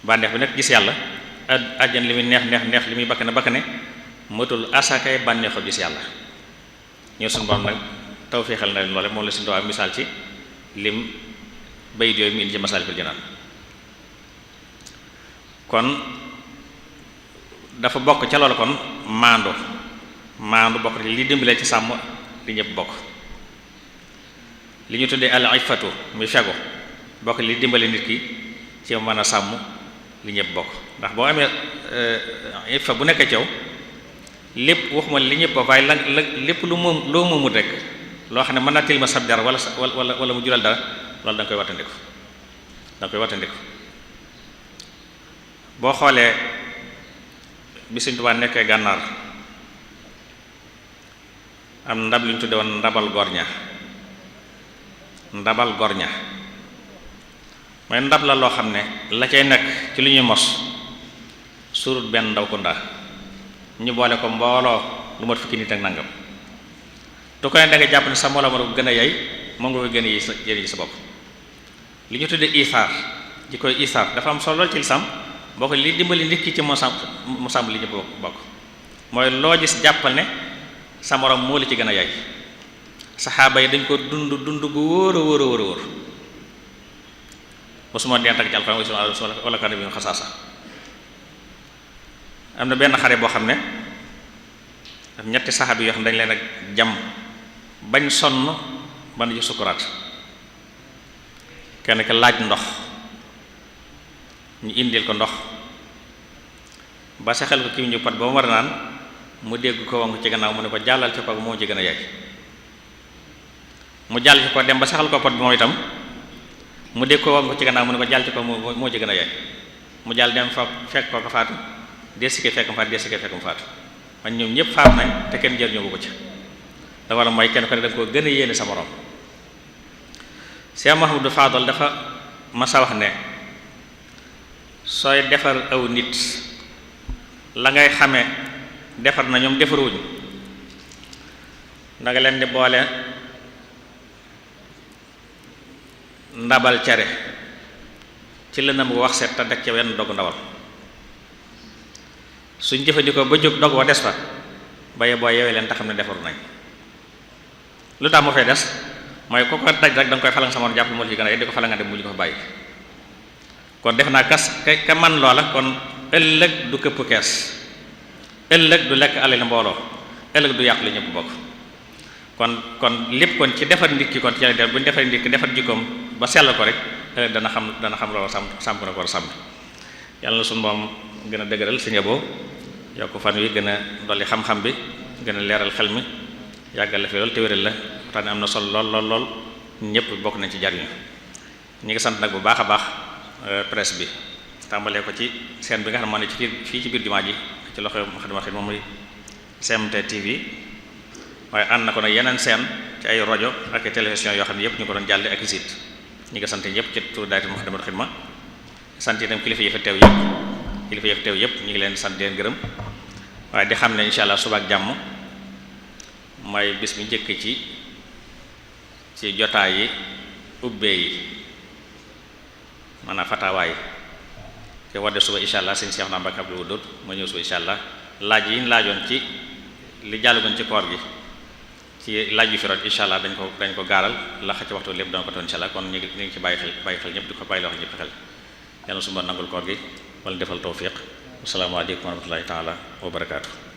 bànneex bi nag gis yàlla àjjan li muy neex li muy bakkane matul asakay bànneexu gis yàlla ñoo suñu borom nag tawféexal na leen loole moom la suñu doon misaal ci lim bayit yooyu mu indi ci Masaalikul Jinaan kon dafa bokk ca loolu kon maandu bokk li dimbalee ci sàmm li ñëpp bokk li ñu tuddee al ifatu muy fegu bokk li dimbale nit ki ci mën a sàmm li ñëpp bokk ndax boo amee ifa bu nekk ci yow lépp waxuma li ñëpp bokk waaye la lépp loo moomut rek loo xam ne mën naa tilima sab dara wala mu jural dara loolu da nga koy wattandiku boo xoolee bi Sëriñ Tuubaa nekkee gànnaar am ndab li ñu tudde woon ndabal gorña mooy ndab la loo xam ne la cay nekk ci lu ñuy mos surut benn ndaw ko ndaa ñu boole ko mbooloo lu mat fukki nit ak nangam tu ko ne da nga jàpp ne sa mbooloo ma ko gën a yay moom nga koy gën a yëri sa bopp li ñu tuddee isaar ji koy isaar dafa am solo lool ci lislaam boo ko li dimbali nit ki ci mu sàmm li ñu bokk mooy loo gis jàppal ne sa morom moo la ci gën a yay saxaaba yi dañ ko dund gu wóor mosuma deen tag ci alxuraan wala kan bi mu xasaasa am na benn xare boo xam ne ñetti saxaaba yoo xam ne dañ leen ak jam bañ sonn ba na ci sukuraat kenn ki laaj ndox ñu indil ko ndox ba saxal ko kii ñu pat ba mu war a naan mu dégg ko wank ci gannaaw mu ne ko jàllal ci ko moo ci gën a yay mu jàll ci ko dem ba saxal ko pot bi moom itam mu dégg ko wank ci gannaaw mu ne ko jàll ci ko moo ci gën a yay mu jàll dem fa fekk ko faatu desike fekk mu faatu man ñoom ñëpp faatu nañ te kenn jëriñoo ko ci da war a mooy kenn ko ne da nga ko gën a yéene sa morom Cheikh Mahamadou Fadal dafa masa wax ne sooy defar aw nit la ngay xamee defar na ñoom defaruwuñ da nga leen di boole ndabal cere ci lëndëm gu wax set te deg ca wenn dogg ndawal suñ jëfandikoo ba jóg dogg wa des fa baye boo yewee leen te xam ne defaru nañ lu tax mu fay des mooy ku ko daj rek da nga koy falang sama jàpp moo ci gën a di ko falanga dem mu ñu ko fa bàyyi kon def naa ka man loola kon ëllëg du këpp kees ëllëg du lekk alal mbooloo ëllëg du yàq li ñëpp bokk kon lépp kon ci defar nit ki kon ci def bu ñu defar nit ki defar jikkoom ba sell ko rek ëllëg dana xam loolu sàmm na ko war a sàmm yàlla na suñu moom gën a dëgëral si njaboo yokk fan wi gën a dolli xam-xam bi gën a leeral xel mi yàggal la fi lool te wéral la waxtaan am na solo lool ñëpp bokk nañ ci jariñu ñi ngi sant nag bu baax a baax presse bi tàmbalee ko ci scène bi nga xam ne moo ne ci fii ci biir jumaa ji ci loxo Moukhaddamatoul Khidma muy GMT TV waaye ànd na ko nag yeneen scène ci ay rajo ak ay télévision yoo xam ne yëpp ñu ko doon jàlle ak site ñi ngi sant ñëpp ci turu daayira Moukhaddamatoul Khidma sant itam kilifa yi fa teew yëpp ñu ngi leen sant leen gërëm waaye di xam ne insha allah suba ak jàmm mooy bis bi njëkk ci jotaay yi ubbee yi maanaam fatawaay te wadde suba insha allah sëñ Cheikh Mbacke Abdou Wadoud ma ñëw suba insha allah laaj yi ñu laajoon ci li jàllagoon ci koor gi ci laaj yu fi rot insha allah dañ ko gaaral la xa ci waxtu lépp danga ko toon insha allah kon ñu ngi ci bàyyi xel ñëpp di ko bàyyi loo xam ñëpp xel yàlla suba nangul koor gi wala defal tawfiq asalaamaaleykum wa rahmatullahi taala wa barakaatu